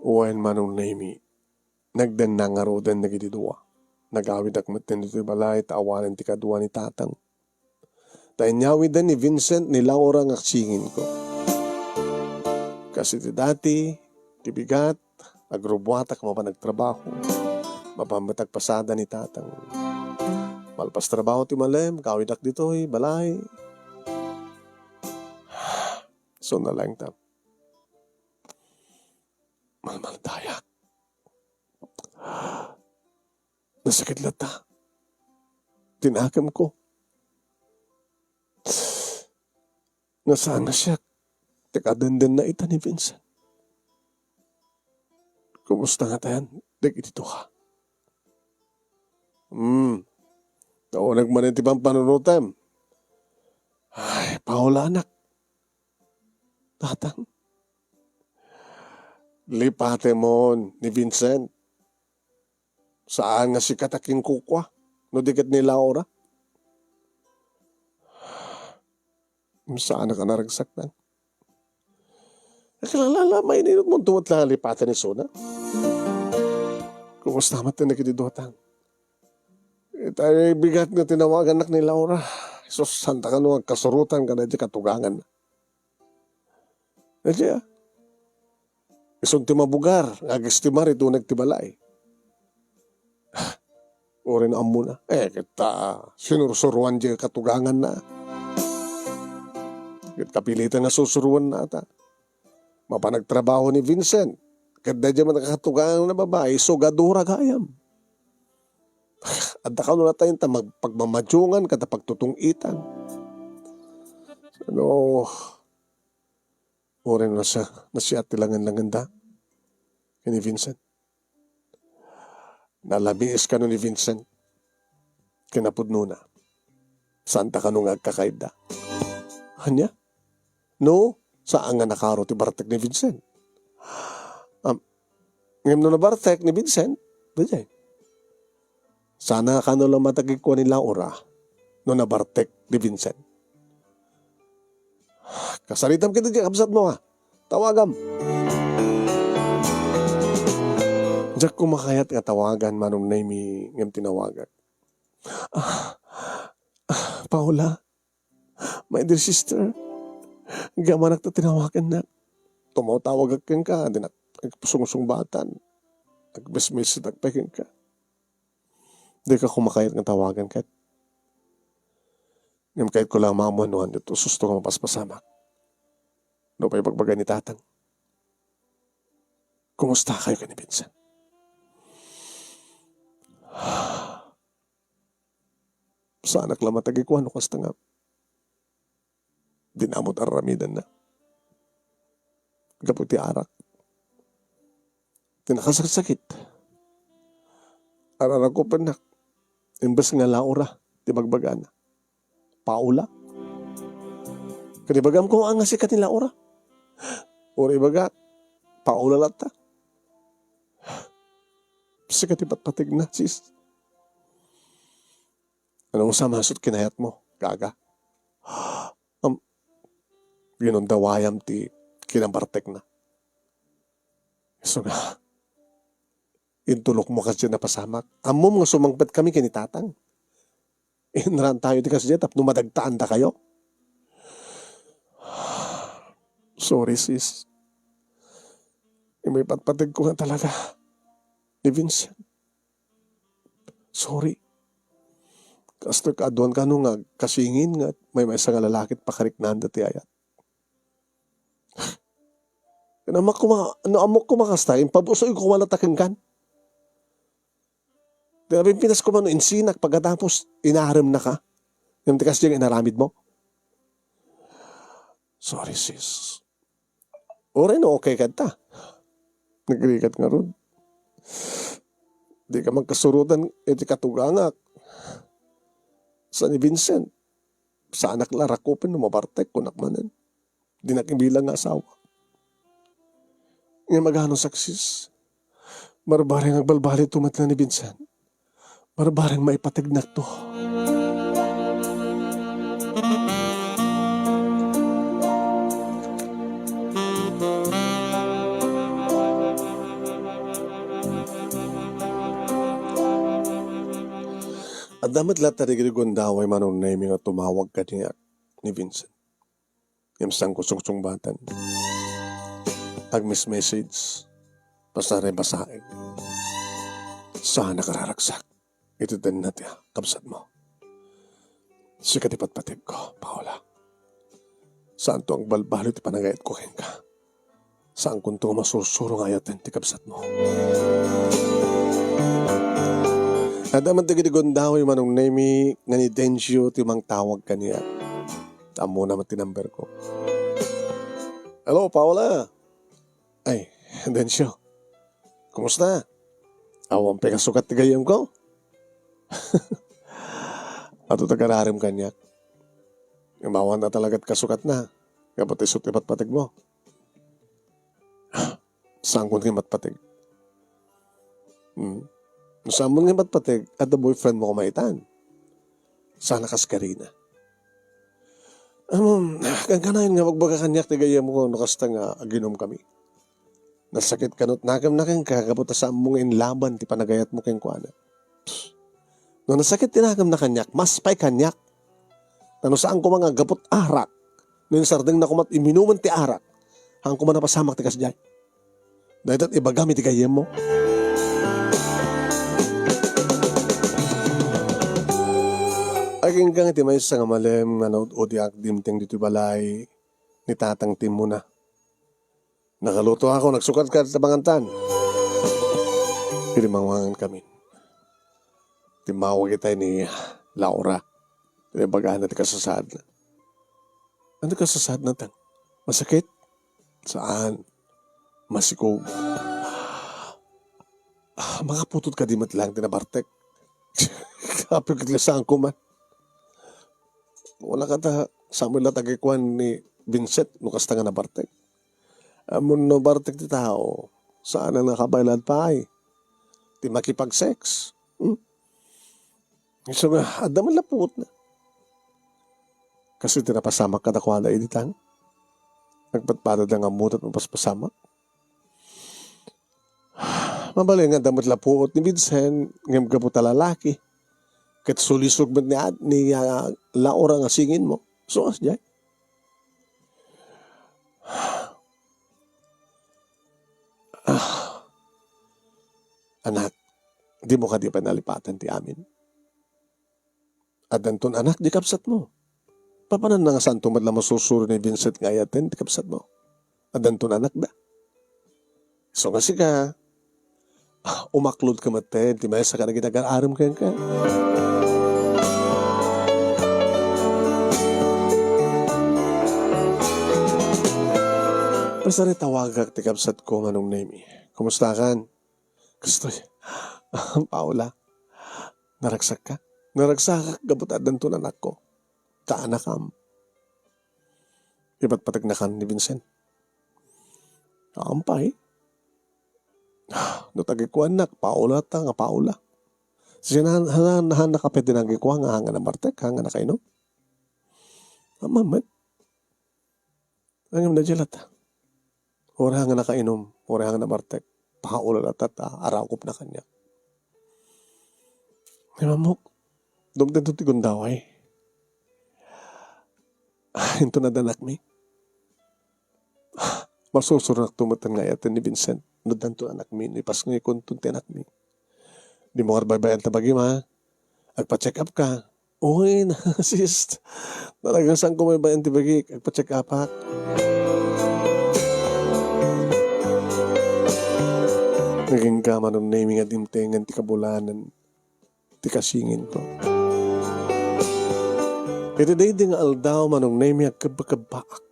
Wen, Manong Nemy, nagdennang ngaruden dagiti dua. Nagawidak metten ditoy balay ta awanen ti kadua ni Tatang. Ta inyawiden ni Vincent ni Laura nga singinko. Kas iti dati, ti bigat, agrubbuatak mapan agtrabaho. Mapan met agpasada ni Tatang. Malpas trabaho ti malem, kawidak ditoy balay. Isu na laeng ta. Malmaldayak. Nasakit latta ti nakemko. Nga saan nga siak ti kadendenna ita ni Vincent. Kumusta ngatayan dagiti dua? Hmm. Nauneg manen ti pampanunotem. Ay, Paula, anak. Tatang. Lipatemon ni Vincent. Saan nga sika ti kinkukua, no di ket ni Laura? Saanak a naragsak, Nang. Nakilala, maininotmonto met la nga lipaten isuna. Kumusta met ti nagididotang? Itay bigat nga tinawagannak ni Laura. Sus, santa kano agkasurotan kadaydi katugangan. Daydiay, ah. Isun ti mabugar nga agestimar iti uneg ti balay. Uray no ammona. Eh, ket ta, sinursuroan diay katuganganna. Ket kapilitan nga sursuroanna ta. Mapan agtrabaho ni Vincent. Ket daydiay met a katuganganna babai, sugadora gayam. Adda kano latta inta mag-, pagmamadiongan ket pagtutung-itan. Ano, uray no nasa-, nasiat ti langen-langenda ken ni Vincent. Nalamiis kano ni Vincent. Kinapudnona, santa kano nga agkakaidda. Ania? No, saan nga nakaro ti bartek ni Vincent. Am, ngem no nabartek ni Vincent, daydiay. Saan nga kano la matagikua ni Laura no nabartek ni Vincent. Kasaritam ket daydiay, kabsatmo, a. Tawagam. Diak kumakayat nga tawagan, Manong Nemy, ngem tinawagak. Ah, ah, Paula, my dear sister, agyamanak ta tinawagannak. Tumawtawagak kenka, dinak agsungsungbatan. Agbesmessedak pay kenka. Dika kumakayat nga tawagan ket. Ngem kayatko la nga maammoan no ania ti ususto nga mapaspasamak. Nupay ibagbaga ni Tatang. Kumusta kayo ken ni Vincent? Saanak la matagikua no kasta nga dinamot aramidenna. gapu iti arak. Ti nakasaksakit, ararakupennak, imbes nga Laura ti bagbagana. Paula? Kadi ibagam koma nga sika ni Laura? Uray ibaga, Paula latta? Sika ti patpategna, sis. Anong sa masut kinayatmo, Gaga? Am, ginundawayam ti kinabartekna. Isu nga, intulokmo kasdiay napasamak. Ammom nga sumangpetkami ken ni Tatang. Inrantayo ti kasdiay tapno madagtaandakayo. Sorry, sis. Immay patpategko nga talaga ni Vincent. Sorry. Kastoy kaaduan kano nga kasingin nga maymaysa nga lalaki ti pakariknaanda ti ayat. Ken amok koma, no ammok koma kasta, impabusoy ko wala ta kenkan. Ti napimpinas koma no insinak pagkatapos inaremnaka. Ngem ti kasdiay nga inaramidmo. Sorry, sis. Uray no okay kadta. Nagrigat ngarud. Di ka magkasurotan iti katugangak. Sa ni Vincent, saanak la rakupen no mabartek, kunak manen. Dinak ibilang nga asawa. Ngem agano saksis? Barbareng agbalbaliwto met la ni Vincent. Barbareng maipategnakto. Adda met latta dagiti gundaway Manong Nemy nga tumawag kaniak ni Vincent. Ngem saanko sungsungbatan. Agmessage, pasaribasag. Saan a kararagsak iti tengnga ti kabsatmo. Sika ti patpategko, Paula. Saanto agbalbaliw ti panagayatko kenka. Saankonto nga masursuro nga ayaten ti kabsatmo. Adda met dagiti gundaway Manong Nemy nga ni Dencio ti mangtawag kaniak. Ammona met ti number ko. Hello, Paula. Ay, Dencio. Kumusta? Awan pay kasukat ti gayyemko? Adu ta agararem kaniak. Ngem awan a talaga ti kasukatna. Gapu ta isu ti patpategmo. Saanko nga imatpateg. Hmm. No saanmo nga imatpateg, adda boyfriendmo koma itan. Saan a kas Karina. Ammom, kankanayon nga agbaga kaniak ti gayyemko no kasta nga aginumkami. Nasakit kano ti nakemna kenka gapu ta saanmo nga inlaban ti panagayatmo kenkuana. No nasakit ti nakemna kaniak, mas pay kaniak. Ta no saan koma nga aggapu ti arak, no insardengna koma ti inumen ti arak, saan koma napasamak ti kasdiay. Dayta ti ibagam iti gayyemmo. Agingga ti maysa nga malem nga naud-udi a agdimteng ditoy balay ni tatang ti immuna. Nakaluto ako, nagsukat ka ti pangantan. Idi mangmangan kami, timmawag itay ni Laura. Iti bagana ti kasasaadna. Ano kasasaadna, Tang? Masakit? Saan. Masikog. Ah, makaputod kadi met laeng ti nabartek. Apay ket saan koma. Wala ka ta, Samuel, la tagikuan ni Vincent, no kasta nga nabartek. Ammon no bartek ti tao, saan a nakabaelan pay ti makipag-sex. Hmm? Isu nga, adda man la puotna. Kasi ti napasamak kadakuada idi, Tang. Nagpadpadada nga ammo ti mapaspasamak. Mabalin nga adda met la puot ni Vincent, ngem gapu ta lalaki. Ket sulisog met ni Ad-, ni, ah, Laura nga singinmo. So, kasdiay. Ah, anak, dimo kadi pay nalipaten ti amin? Addanton anak di kabsatmo. Papananna nga saanto met la masursuro ni Vincent nga ayaten ti kabsatmo? Addanton anakda. Isu nga sika, ah, umaklod ka metten ti maysa kadagiti agar-arem kenka. Kasari tawagak ti kabsatko, Manong Nemi. Kumustakan? Kastoy. Paula, naragsakka? Naragsakak gapu ta addanton anakko. Ta anakam. Ipatpategnakan ni Vincent. Ampay. No tagikuannak, Paula ta nga Paula. Siya na, na, na, nakapit din ang gikuan nga hanga na martek, hanga na kainom. Aman met. Ngem nadielat. Uray nga nakainom, uray nga namartek, paulaw latta ta arakupna kaniak. Ni Mamok, dumtengto ti gundaway. Inton adda anakmi. Masursurnakto met nga ayaten ni Vincent. No addanton anakmi, no ipasngaykonton ti anakmi. Dimo nga baybayan ta bagim, ha? Agpa-check up ka. Uy, sis. Talagang saan ko may bayan ti bagik? Agpa-check upak. Nagingga, Manong Nemi, nga dimtengen ti kabulanan ti kasinginko. Iti daydi nga aldaw, Manong Nemi, agkebbakebbaak.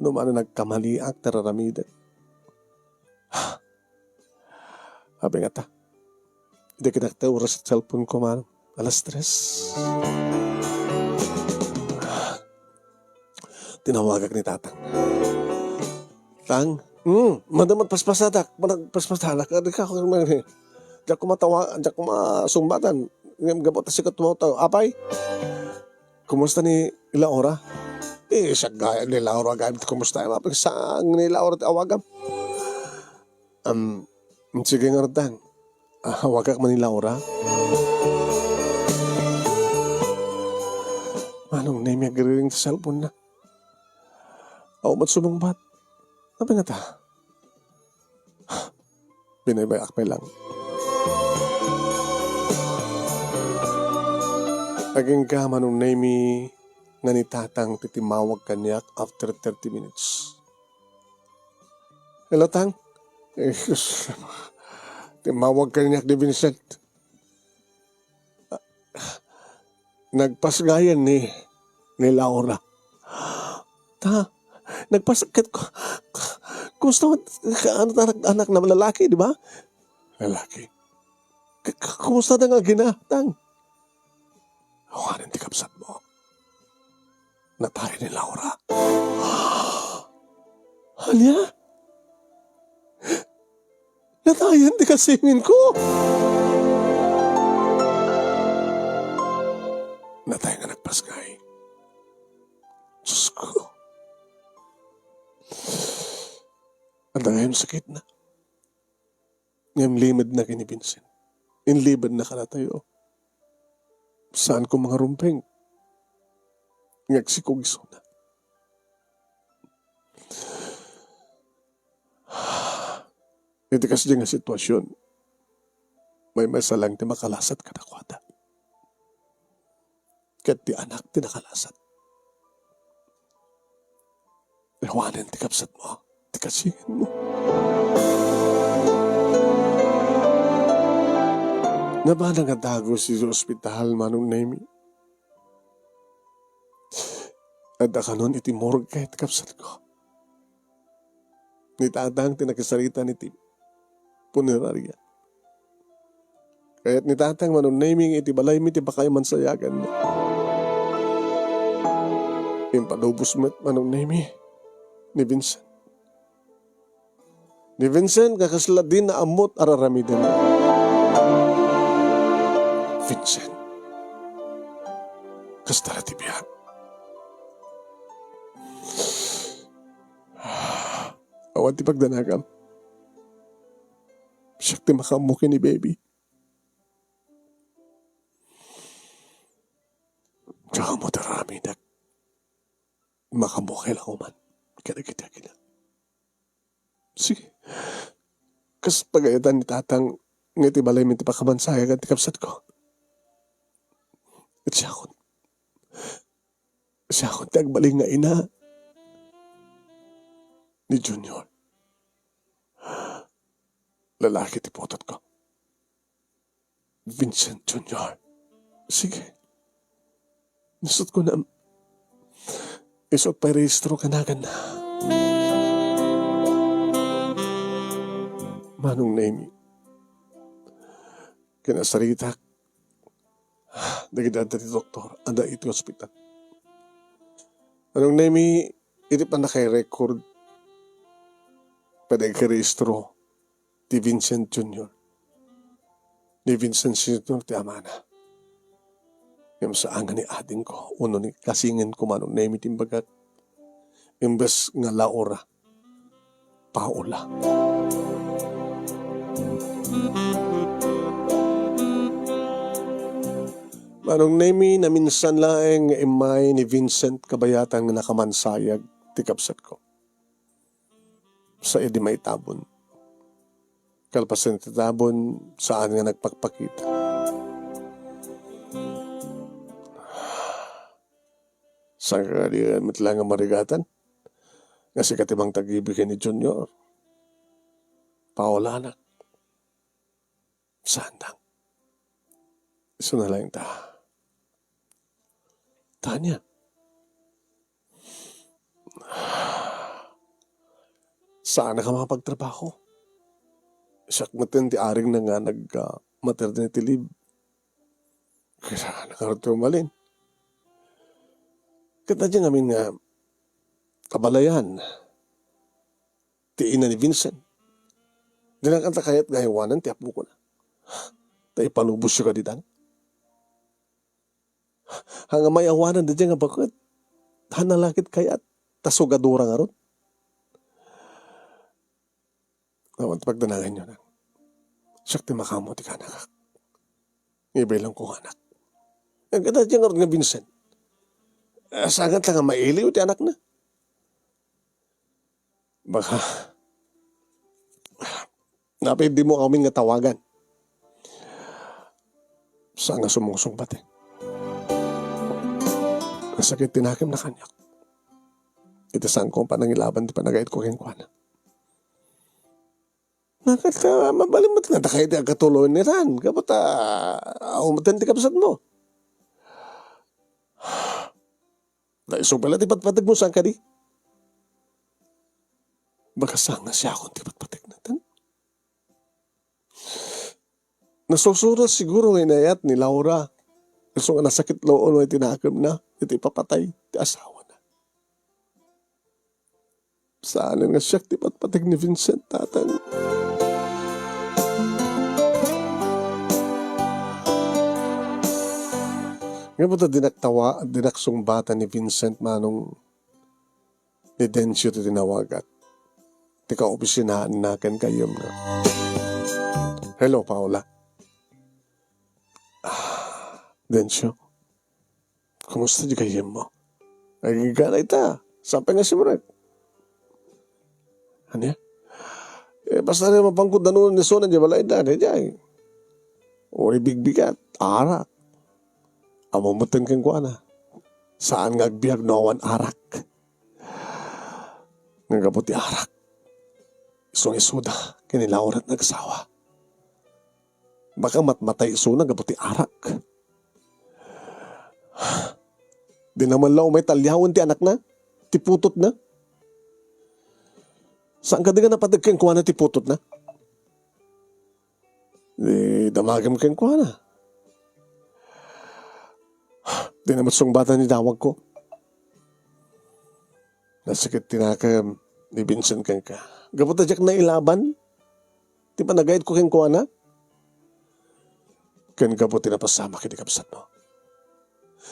No manen agkamaliak ti ar-aramidek. Apay ngata? Idi kinakta oras ti cellphone ko, Manong. Alas tres. Tinawagak ni Tatang. Tang, hmm, madamot paspasadak, managpaspasadak. Adi ka, diak ko matawa-, diak ko masungbatan. Ngem gapu ta sika tumawtaw. Apay? Kumusta ni Laura? Eh, siak gayam ni Laura, gayam ti kumusta. Apay, saan ni Laura ti awagam? Am, sige ngarud, Tang. Ah, awagak man ni Laura. Manong Nemi, agriring ti cellphone na. Awan met sumungbat. Apay ngata? Binaybay-ak pay lang. Agingga, Manong Nemi, nga ni Tatang ti timmawag kaniak after thirty minutes. Hello, Tang? Eh, sus, timmawag kaniak ni Vincent. Nagpasngayen ni, ni Laura. Ta, nagpas-, ket ku-, kumusta man, ka-, ano, anak, anak na lalaki, di ba? Lalaki. K-, k-, kumusta na nga ginatang? Awanen ti kabsat mo. Natay ni Laura. Ania? Natayan ti kasinginko. Natay nga nagpasngay. Diyos ko. Adda ngayon sakit na. Ngem limed na ken ni Vincent. Inlimed na kadatayo. Saan ko mangarumpeng nga agsikog isuna. Iti kasdi nga sitwasyon, maymaysa lang ti makalasat kadakuada. Ket ti anak ti nakalasat. Awanen ti kabsat mo, ti kasingan mo. Nabana nga dagus idiay ospital, Manong Nemi. Adda kanon iti morgue ti kabsat ko. Ni Tatang ti nakisarita iti punerarya. Kayat ni Tatang, Manong Nemi, nga iti balaymi ti pakaimansayagan. Impadubos met, Manong Nemi, ni Vincent. Ni Vincent nga kasla di naammot ar-aramiden. Vincent, kasta la ti biag. Awan ti pagdanagam. Siak ti makaammo ken ni baby. Diak ammo ti ar-aramidek. Makaammo kay la ko man kadagiti agina. Sige. Kas pagayatan ni Tatang nga iti balaymi ti pakaimansayagan ti kabsatko. Ket siakon. Siakon ti agbalin nga ina ni Junior. Lalaki ti putotko. Vincent Junior. Sige. Isut' ko na. Isut' pay rehistro kanagan. Manong Nemi, kinasaritak dagiti adda ti doktor, adda iti ospital. Manong Nemi, iti pannakairecord, panagkarehistro ti Vincent Junior. Ni Vincent Senior ti amana. Ngem saan nga ni adingko, wenno ni kasingenko, Manong Nemi, ti imbagak. Imbes nga Laura, Paola. Manong Nemi, naminsan laeng nga immay ni Vincent kabayatan nga nakamansayag ti kabsatko. Sa idi maitabon. Kalpasan ti tabon, saan nga nagpakpakita. Saan ka kadi met laeng nga marigatan? Nga sika ti mangtag-ibig ken ni Junior. Paolanak. Saan dang. Isu na laeng ta. Tania. Saan ka makapagtrabaho? Siak metten ti aring na nga nag, ah, maternity leave. Kaya nakaruto malin. Ket adda ngamin nga kabalayan ti ina ni Vincent. Dinak anta kayat nga aywanan ti apokona. Ta ipalubosyo kadi dang. Haan nga maayawanan daydiay nga baket. Haan nga lakit kayat. Ta sugadora ngarud. Awan ti pagdananganyo, nak. Siak ti makaammo ti kaanakak. Ibaylangko nga anak. Ngem kadi daydiay ngarud nga Vincent. Eh, saan nga ta nga mailiw ti anakna. Baka, napay dimo amin nga tawagan. Saan nga sumungsong pati. Nasakit ti nakemna kaniak. Iti saanko panangilaban ti panagayatko kenkuana. Nakat ka, mabalin met nga, dakay ti agkatuloy ni Ran. Kaputa, aw, matan ti kabsatmo. Naiso pala ti patpategmo, saan kadi? Baka saan nga siakon ti patpategna, tan? Nasursuro siguro nga inayat ni Laura. Isu nga nasakit loob iti nakemna, iti ipapatay ti asawana. Saan nga siak ti patpateg ni Vincent, tatang. Ngem ta dinak tawa-, dinak sungbatan ni Vincent, manong ni Dencio ti tinawagak. Ti kaopisinaanna ken gayyemna. Hello, Paola. Ah, Dencio. Kumusta ti gayyemmo? Agingga ita. Sapay nga simrek. Ania? Eh, basta na mapangkod na noon ni Sona di balay da, di jay. O ibigbigat, arak. Amo meten kenkuana. Saan nga agbiag no awan arak. Nga gapu ti arak. Isung-isuda, ken ni Laura ti nagsawa. Baka matmatay isuna gapu ti arak. Di naman la umay talyawen ti anakna, ti putotna. Saan kadi nga napateg kenkuana ti putotna? Di damagem kenkuana. Di na met sungbatan ni dawagko. Nasakit ti nakem ni Vincent kenka. Gapu ta diak nailaban ti panagayatko kenkuana. Ken gapu ti napasamak iti kabsatmo.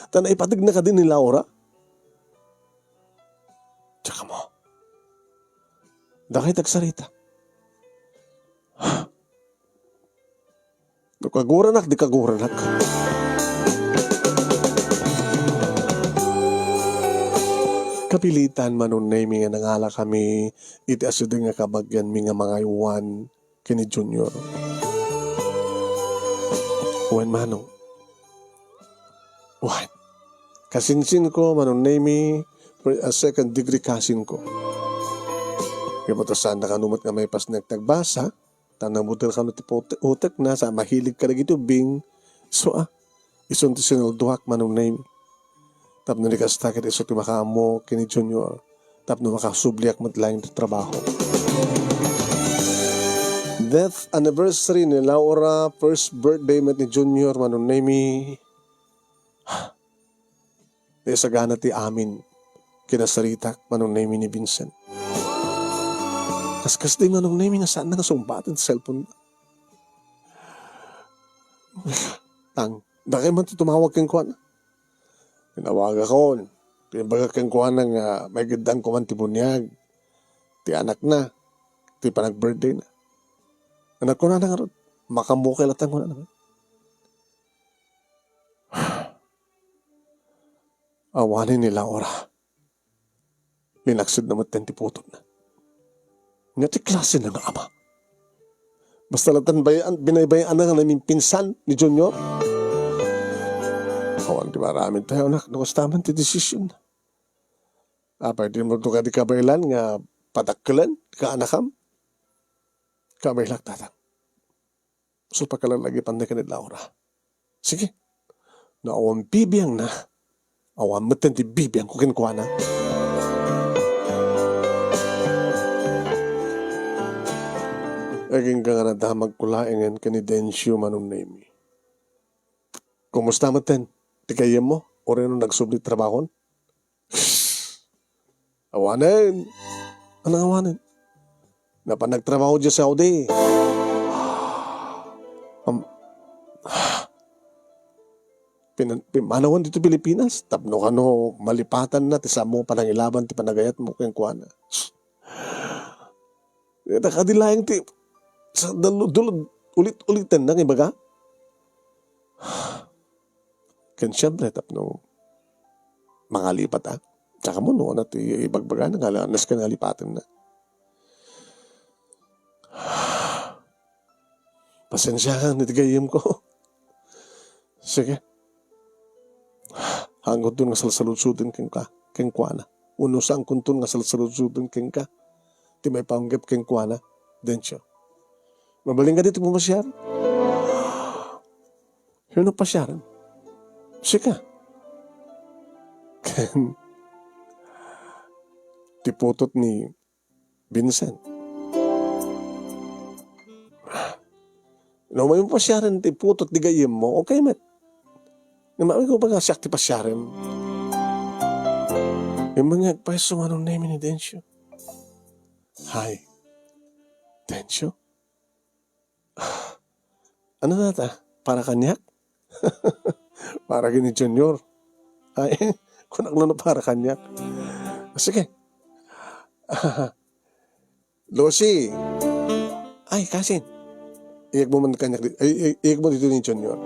Ta naipategna kadi ni Laura? Diak ammo. Dakay ti agsarita. No kaguranak, di kaguranak. Kapilitan, Manong Nemi, nga nangalakami iti asideg nga kabagianmi nga mangaywan ken ni Junior. Wen, Manong. Wen. Kasinsinko, Manong Nemi, a second degree cousin ko. Gapu ta saan na kano met nga maipasnek ti agbasa, ta nabutel kano ti pute-, utekna, sa mahilig kadagiti ubbing. So, ah, isun ti sinuldoak, Manong Nemi. Tapno ni kasta ket isu ti makaammo ken ni Junior. Tapno makasubliak met laeng ti trabaho. Death anniversary ni Laura, first birthday met ni Junior, Manong Nemi. Naisagana ti amin. Kinasaritak, Manong Nemi, ni Vincent. Kaskas di, Manong Nemi, nga saan na nga sungbaten ti cellphone na. Tang, dakay man ti tumawag kenkuana. Tinawagakon. Imbaga kenkuana nga maigiddan ko man ti buniag, ti anakna, ti panag-birthday na. Anak ko na ngarud, makamukay latta ko na naman. Awanen ni Laura. Linaksid na met ti putotna. Nga ti klase na nga ama. Basta latan bayaan, binaybay-an na nga namimpinsan ni Junior. Awan ti maramid tayo, anak, no kasta man ti desisyon. Apay, di mo to kadi kabaylan nga padakkelen ka anakam? Kabaylak, tatang. So, pakalalagipan na ken ni Laura. Sige. No awan bibiangna, awan metten ti bibiangko kenkuana. Agingga nga nadamagko laengen ken ni Dencio, Manong Nemi. Kumusta metten ti gayyemmo? Uray no nagsubli ti trabahon? Awanen. Anong awanen? Napan nagtrabaho diay Saudi. Am-, pinan-, pimmanawan dito Pilipinas. Tapno kano malipatanna ti samo panangilaban ti panagayatmo kenkuana. Ita kadi laeng ti sa dalu-, dulod, ulit-uliten na, ibaga? Ken siempre, tapno mangalipat, a. Saka mo, no, na ti ibagbagana nga, alas ka nalipaten na. Pasensiakan iti gayyemko. Sige. Haankonton nga salsaludsoden kenka, kenkuana. Wenno saankonton nga salsaludsoden kenka ti maipanggep kenkuana, Dencio. Mabalin kadi ti pumasiar? Sino pasiaren? Sika. Ken ti putot ni Vincent. No, may pasiaren ti putot di gayyemmo, okay met. Nga maawig ko ba nga siak ti pasiarem? Yung mga agpaiso, anong name ni Dencio? Hi. Dencio? Ano na ta? Para kaniak? Para kini Junior. Ay, kunak na para kaniak. Sige. Lucy. Ay, kasin. Iyag mo man kaniak di-, ay, ay, iyag mo dito ni Junior.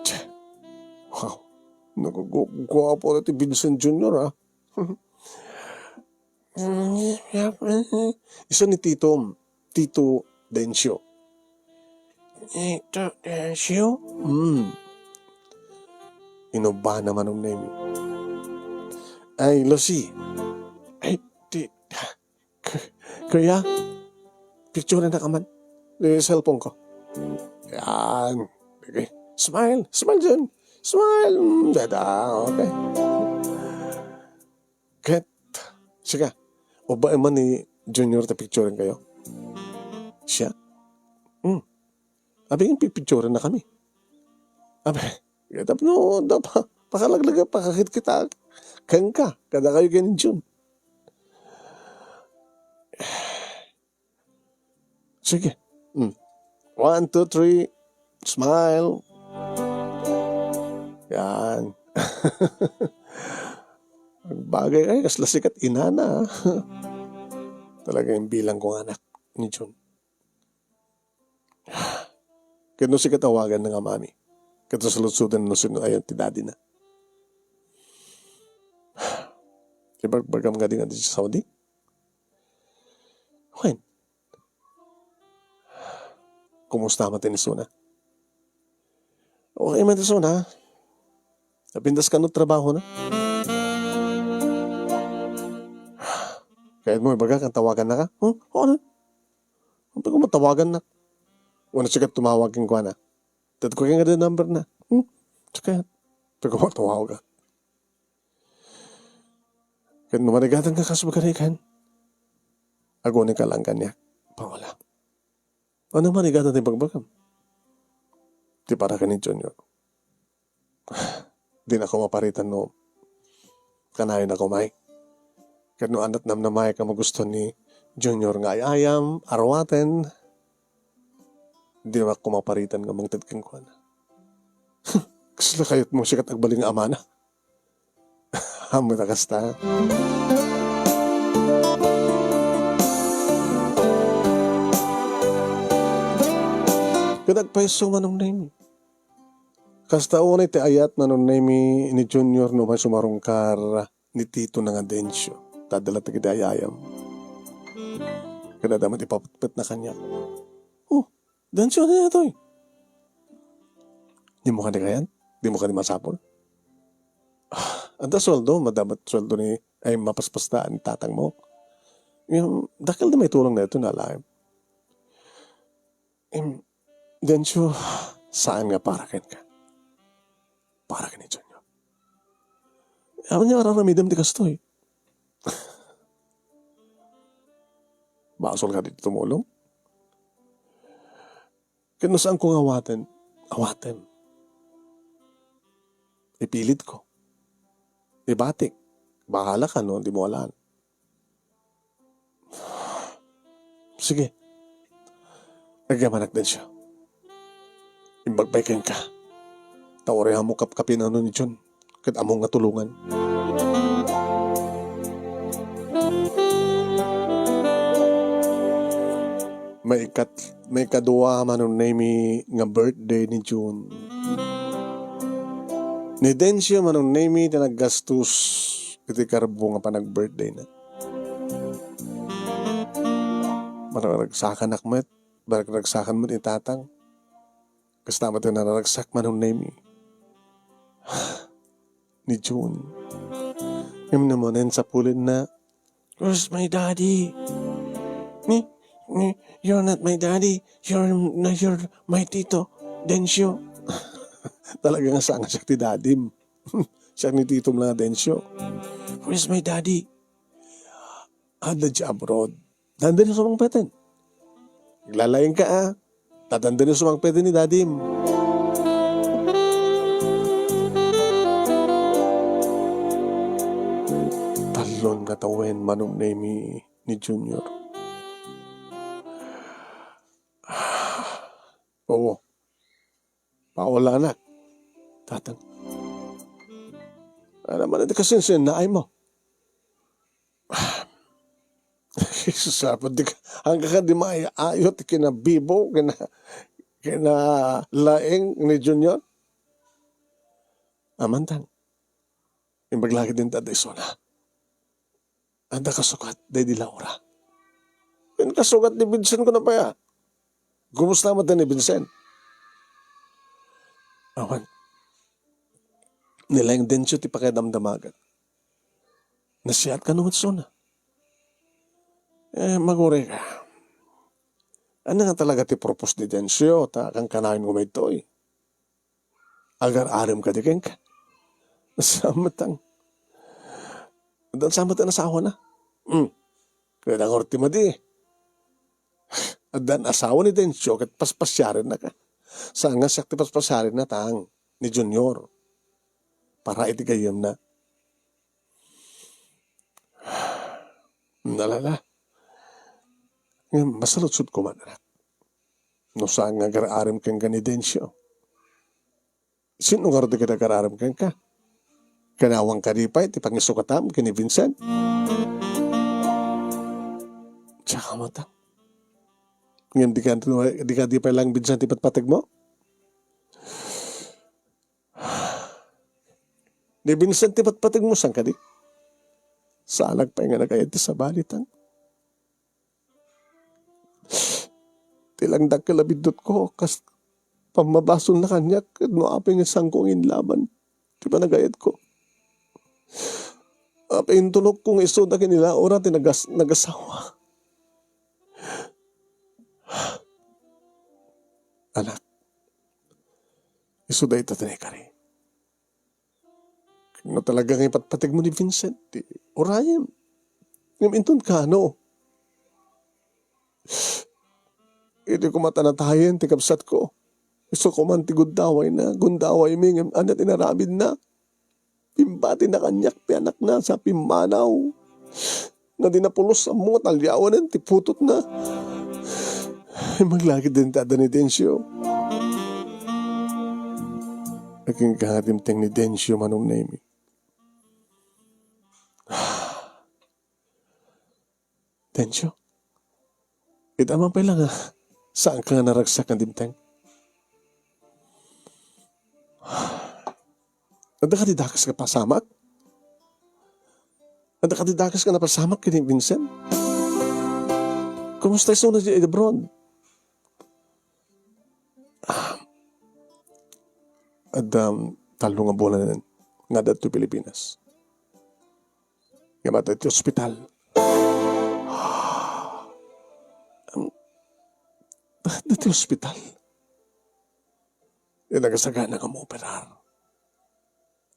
Tsa. Wow. Nagugwapo na ti Vincent Junior, ah. Isu ni Tito, Tito Dencio. Tito Dencio? Hmm. Inuba naman ang name. Ay, Lucy. Ay, ti-, k-, kuya, picture na ka man. Yung cellphone ko. Yan. Okay. Smile. Smile dyan. Smile. Mm, dada. Okay. Ket, sika, ubaen man ni Junior ta picturen kayo. Siya? Hmm. Abi, pipicturen na kami. Abi, tapno, da pa, pakalaglaga, pakakit kita. Kenka, kada kayo ken Jun. Sige. Mm. One, two, three. Smile. Yan. Bagay, ay, kasla sikat inana. Talaga yung bilang kong anak ni Jun. Ket no sika tawagan na nga mami. Ket no saludsoden no sino ayan ti daddy na. Ibagbagam nga di nga di Saudi? Wen. Kumusta man ti ni Suna? Okay man ti Suna. Napintas kano trabaho na? Kayat mo ibaga kang tawagan na ka? Hmm? Oo na. Ang pag matawagan na. Wala siya tumawag king kuana. Tad ko kaya nga number na. Hmm? Tsaka, pag matawagan. Ket no manigatan ka kas bagarikan, aguni ka lang kaniak, Paola. Ania man igana ti ibagbagam? Ti para ken ni Junior. Dinakon maparitan no kanayon a kumay. Ket no aniat namnamaek a magusto ni Junior nga ay-ayam, aruaten, dinakon maparitan nga mangted kenkuana. Kasla kayatmo sikat agbalin nga amana? Ammom ta kasta. Ket agpayso, Manong Nemy. Kasta unay ti ayat, Manong Nemy, ni Junior no may sumarungkar ni titona nga Dencio. Ta adda latta dagiti ay-ayam. Ket adda met ipapetpetna kaniak. "Oh, Dencio, ania daytoy? Dimo kadi kayan? Dimo kadi masapul?" "Ah, adda sueldo, adda met sueldo ni, ay, mapaspasdaan ni tatangmo. Ngem, dakkel ti maitulongna daytoy, alaem." "Em, Dencio, saan nga para kenka. Para ken ni Junior." "Ania nga ar-aramidem ti kastoy? Basol kadi ti tumulong? Ket no saanko nga awaten, awatem. Ipilitko. Ibatik. Bahala ka no dimo alaan." "Sige. Agyamanak, Dencio. Imbag pay kenka. Ta uray ammo kapkapinano ni Jun, ket ammom nga tulongan." Maikat-, maikadua, Manong Nemy, nga birthday ni Jun. Ni Dencio, Manong Nemy, ti naggastos iti karbo nga panag-birthday na. Maragragsakanak met, maragragsakan met ni tatang. Kasta met ti nararagsak, Manong Nemy. Ni Jun. Ngem no manen sapulenna, "Where's my daddy? Ni, ni, you're not my daddy. You're, no, you're my tito, Dencio." Talaga nga saan nga siak ti dadim. Siak ni titom la nga Dencio. "Where's my daddy?" "Adda idiay abroad. Dandani sumangpeten. Aglalaingka, a. Ta dandani sumangpeten ni dadim." Tallo nga tawen, Manong Nemy, ni Junior. "Oo. Paulanak, tatang. Ania man ti kasinsinnaaymo?" Jesus, apo, di ka, hangka ka di maayo ti kinabibo, kina-, kinalaing ni Junior. Amantang, imbag la ketdin ti adda isuna. Adda kasugat daydi Laura. Ken kasugat ni Vincent, kuna pay a. Kumusta met ni Vincent? Awan. Ni Laing Dencio ti pakadamdamagan. Nasiat kano met isuna. Eh, maguray ka. Ania nga talaga ti propose ni Dencio, ta kankanayon ko daytoy? Agar-arem kadi kenka? Saan met ang, addan saan met ang asawana? Hmm. Kaya nangurti madi. Addan asawa ni Dencio ket paspasiarenna ka. Saan nga siak ti paspasiarenna, tang, ni Junior. Para iti gayyemna. Nalala. Ngem, masaludsodko man, anak. No saan nga agar-arem kenka ni Dencio, sino ngarud ti agar-arem kenka? Kanawan kadi pay ti pangisukatam ken ni Vincent? Saka mata. Ngem di ka, di ka di pay lang Vincent ti patpategmo? Ni Vincent ti patpategmo, saan kadi? Saanak pay nga nagayat ti sabali, tang. Ti lang dakkel a biddutko, kas pammabasolna kaniak, ket no apay nga saanko nga inlaban ti panagayatko. Apay intulokko nga isuda ken ni Laura ti nagas-, nagasawa. Anak, isu dayta ti naikari. No talaga nga ipatpategmo ni Vincent, ti urayem. Ngem inton kano, Idi koma ta natayen ti kabsatko, isu koman ti gundawayna, gundawaymi ngem ania ti inaramidna? Pimbatina kaniak ti anakna sa pimmanaw nga di napulos ammo nga talyawanen ti putotna. Immag la ketdin ti adda ni Dencio. Agingga nga dimteng ni Dencio, Manong Nemi. Dencio, ita man pay la nga saanka nga naragsak nga dimteng? Adda kadi dakes nga pasamak? Adda kadi dakes nga napasamak ken ni Vincent? Kumusta isuna diay abroad? Ah, adda, um, tallo nga bulan nga adda ditoy Pilipinas. Nga matay ti ospital. Ditoy ospital. Nga nagasagana nga maoperar.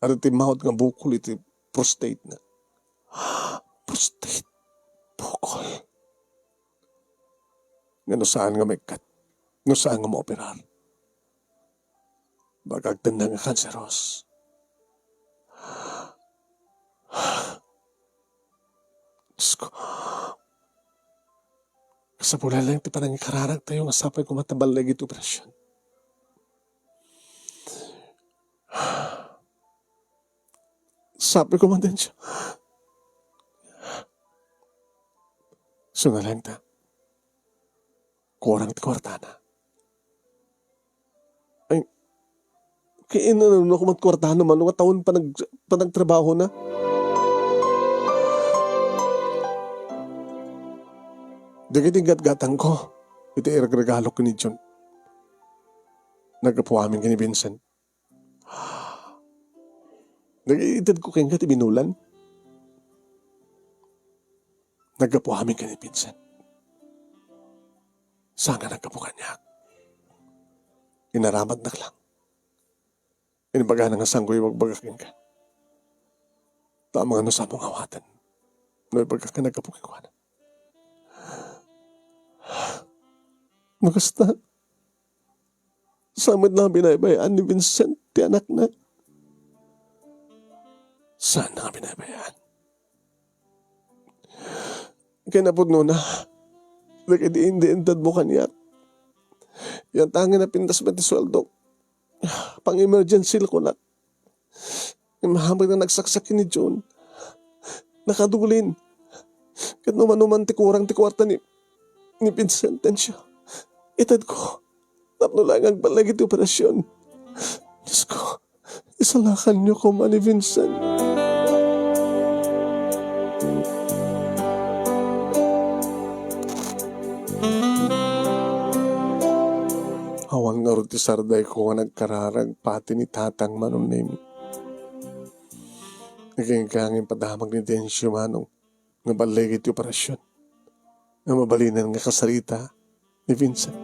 Adda timmawat nga bukol iti prostate na. Prostate. Bukol. Nga no saan nga maikkat. No saan nga maoperar. Baka agtenna nga kanseros. Diyos ko. Kasapulan lang ti panangikararagtayo nga sapay koma ta balleg iti operasyon. Sapay koma, Dencio. Suna lang ta. Kurang ti kuartana. Ay, kainano koma ti kuartana, mano nga tawen panag-, panagtrabahona? Dagiti gatgatangko iti iragregalok ken ni John. Naggapu amin ken ni Vincent. Nagitedko kenka ti binulan. Naggapu amin ken ni Vincent. Saan nga naggapu kaniak? Inaramatnak lang. Imbagana nga saanko ibagbaga kenka. Ta amangan no saanmo nga awaten no ibagak nga naggapu kenkuana. No kasta, saan met la nga binaybay-an ni Vincent ti anakna? Saan nga binaybay-an? Kinapudnona, dagiti indi intedmo kaniak, yantangin a pintas met ti sueldok. Pang-emergency la kunak. Immapnek nga nagsaksak ken ni John. Nakadulin. Ket no manoman ti kurang ti kuarta ni, ni Vincent, Dencio, itedko. Tapno laeng agballeg iti operasyon. Diyos ko, isalakanyo koma ni Vincent. Awan ngarud ti sardayko nga nagkararag pati ni Tatang, Manong Nemi. Agingga nga impadamag ni Dencio, Manong, nga balleg iti operasyon. Nga mabalinen nga kasarita ni Vincent.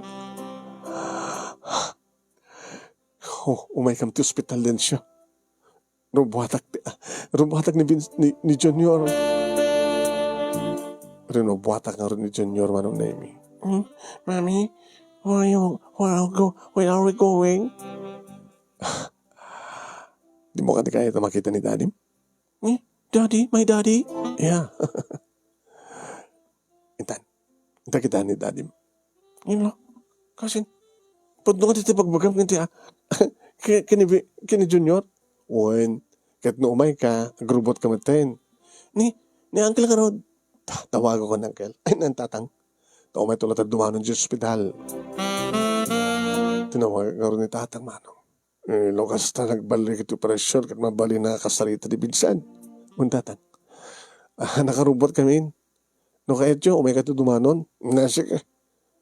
Oh, umaykam ti ospital, Dencio. Rubuatak ti, ah, rubuatak ni Vince, ni, ni Junior. Rinubuatak ngarud ni Junior, Manong Nemi. Hmm? Mommy, where are you, where are you go, where are we going? Dimo kadi kayat a makita ni Daddy? Eh, Daddy? My Daddy? Yeah. Intan, intan kita ni Daddy. Ila, kasin, pudno nga ti pagbagam ken ti, ah, ke-, ken ni, ken ni Junior? Wen, ket no umayka, agrubotka metten. Ni, ni Uncle ngarud. Ta-, tawagakon ni Uncle. Ay, nan Tatang. Ta umayto latta dumanon diay ospital. Tinawag ngarud ni Tatang, Manong. Eh, no kasta, nagballig iti operasyon ket mabalin a kasarita ni Vincent. Wen, Tatang. Ah, nakarubotkami. No kayatyo, umaykato dumanon. Na, sige.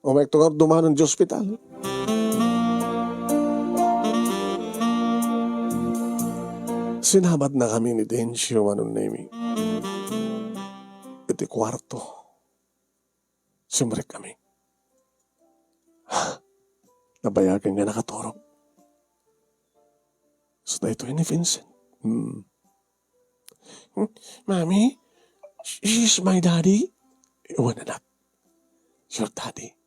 Umaykato nga dumanon diay ospital. Sinabatnakami ni Dencio, Manong Nemi, iti kuarto. Simrekkami. Nabayagen nga nakaturog. So, daytoy ni Vincent. Hmm. Hmm, Mommy, she's my daddy? Wen, anak. Your daddy.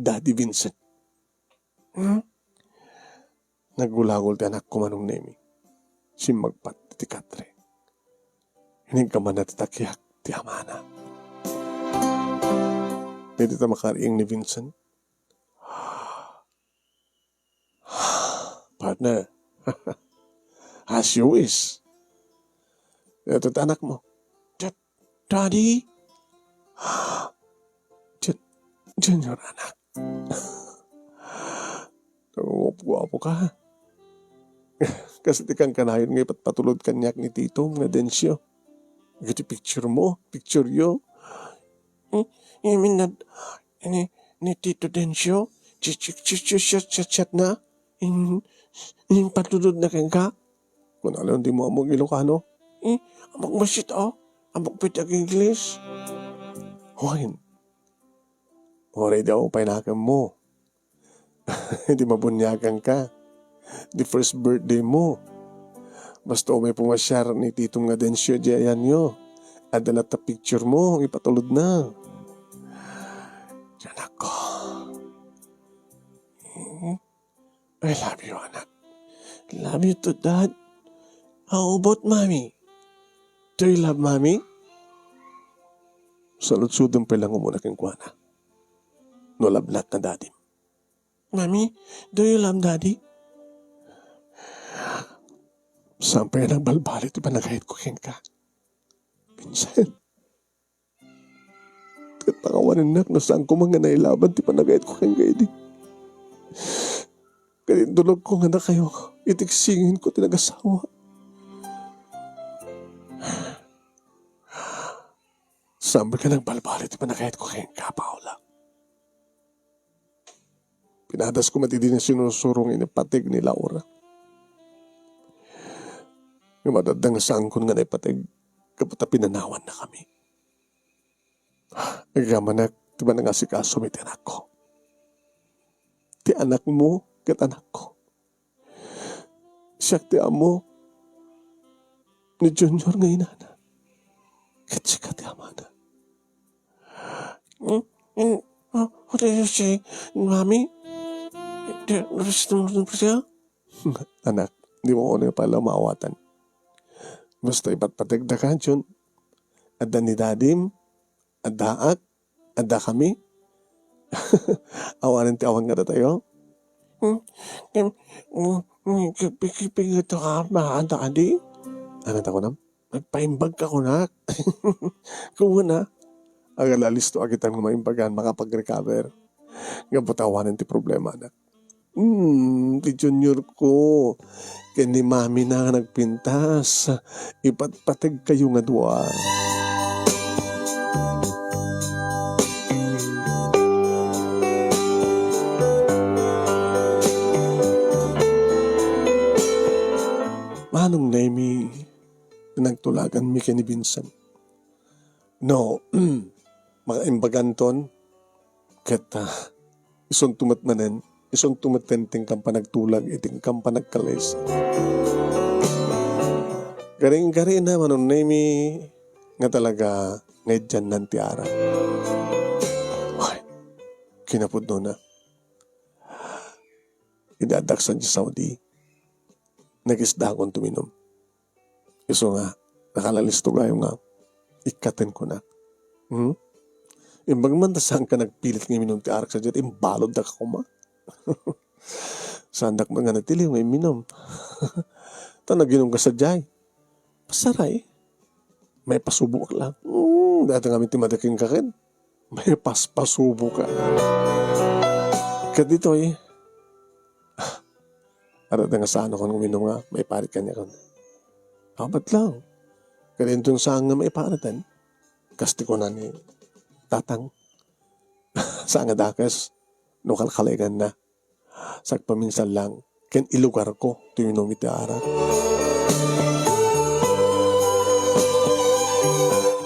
Daddy Vincent. Hmm? Naggulagol ti anakko, Manong Nemi. Simmagpat ti katre. Inigkamana ti takiak ti amana. Dita makariing ni Vincent. Partner, as you wish. Ito ti anakmo. Daddy? Jun-, Junior, anak. Nangunguapguapo ka. Kas ti kankanayon nga ipatpatulod kaniak ni Titom nga Dencio. Iti picture mo, picture yo. Hmm, you mean that ni, ni Tito Dencio? Chi-, chi-, chi-, chi-, chat, chat, chat na? In, in patulod na kenka? Kunana, di mo ammo Ilocano? Eh, ammok bassit, oh. Ammok pay ti ag-Ingles. Wen. Uray daw pay nakem mo. Di mabuniagan ka. Di first birthday mo. Basta umay pumasiar ni Titom nga Dencio di ayanyo. Adda latta picture mo, ipatulod na. Anak ko. Hmm? I love you, anak. Love you too, Dad. How about Mommy? Do you love Mommy? Saludsodem pay lang umuna kenkuana. No love not na Daddy. Mommy, do you love Daddy? Saan pay nagbalbaliw ti panagayatko kenka? Minsan, ket pakawanennak no saan koma nga nailaban ti panagayatko kenka idi. Ket intulogko nga dakayo, iti iksinginko ti nagasawa. Saan pay nagbalbaliw ti panagayatko kenka, Paula. Pinadasko met idi nga sinursuro nga inipateg ni Laura. Ngem adda nga saankon nga naipateg, gapu ta pinanawannakami. Agyamanak ti panangasikasom iti anakko. Ti anakmo ket anakko. Siak ti ammo ni Junior nga inana. Ket sika ti amana. Mm, mm, ah, what do you say, Mommy? Anak, di mo unay pala maawatan. Basta ipatpategda ka, Jun. Adda ni Dadim, addaak, adda kami. Awanen ti awan nga datayo. Hmm, kim, mm, mm, kipikipig ito ka, mga Daddy. Ano ta kunam? Nagpaimbag ka kunak. Kuwan na. Agala listo agitan nga maimbagan, makapag-recover. Nga butawan ti problema, anak. Hmm, ti Junior ko. Ken ni Mami na nga nagpintas. Ipatpateg kayo nga dua. Manong Nemi, nagtulagan mi ken ni Vincent. No, makaimbaganton, ket, ah, isunto met manen, isunto met ti inkan panagtulag iti inkan panagkalis. Garing-garina, Manong Nemi, nga talaga nga idiannan ti arak. Ay, kinapudnona. Idi addak sadiay Saudi, nagisdakon tuminum. Isu nga, nakalalisto gayo nga ikkaten kunak. Hmm? Imbag man ta saan ka nagpilit nga iminum ti arak sadiay, imbalud da ka koma. Saandak man nga natiliw nga iminum. Ta naginum ka sadiay. Pasaray. Maipaasubok lang. Hmm, dayta ngamin ti madaking ka ken. Maipaspasubok ka. Ket ditoy, adda nga saan a kon uminum nga maiparit kaniak. Abat lang. Ket inton saan nga maipariten, kas ti kuna ni Tatang, saan nga dakes, no kalkalenganna. Sagpaminsan lang, ken ilugarko ti uminum iti arak.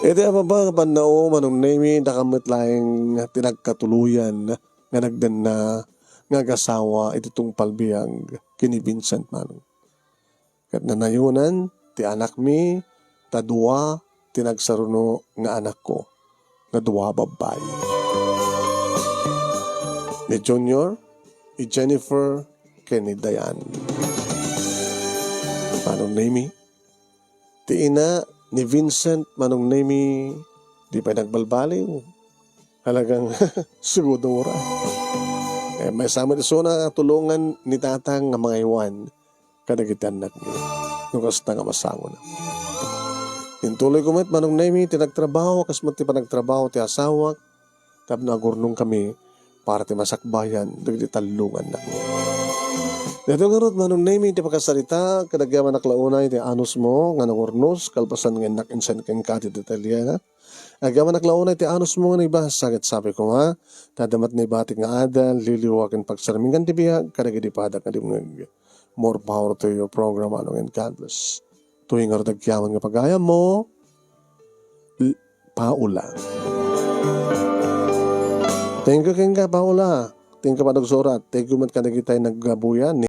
Iti ababa nga pannao, Manong Nemi, dakayo met laeng ti nagkatuloyan nga nagdanna nga agasawa iti tungpal biag ken ni Vincent Manong. Ket nanayonan ti anakmi, ta dua ti nagsaruno nga anakko, nga dua babbai. Junior, i Jennifer, ken ni Diane. Manong Nemi, ti ina ni Vincent, Manong Nemi, di pay nagbalbaliw. Talagang sigudora. Eh, maysa met isuna tulongan ni Tatang nga mangaywan kadagiti annakmi no kasta nga masangonak. Intuloyko met, Manong Nemi, ti nagtrabaho, kas met ti panagtrabaho ti asawak, tapno agurnongkami para ti masakbayan dagiti tallo nga annakmi. Daytoy ngarud, Manong Nemi, ti pakasarita, ket agyamanak la unay ti anusmo nga nangurnos, kalpasan nga innak insan kenka ti detalye. Agyamanak la unay ti anusmo nga naibasa, ket sabi koma, ta adda met naibatik nga adal, liliwa ken pagsarmingan ti biag kadagiti padak nga dimngeg. More power to your program, Manong, and God bless. Toy ngarud agyaman nga pagayammo, L-, Paula. Thank you kenka, Paula. Thank you, Padagsurat. Thank you met kadagitay naggabuyan.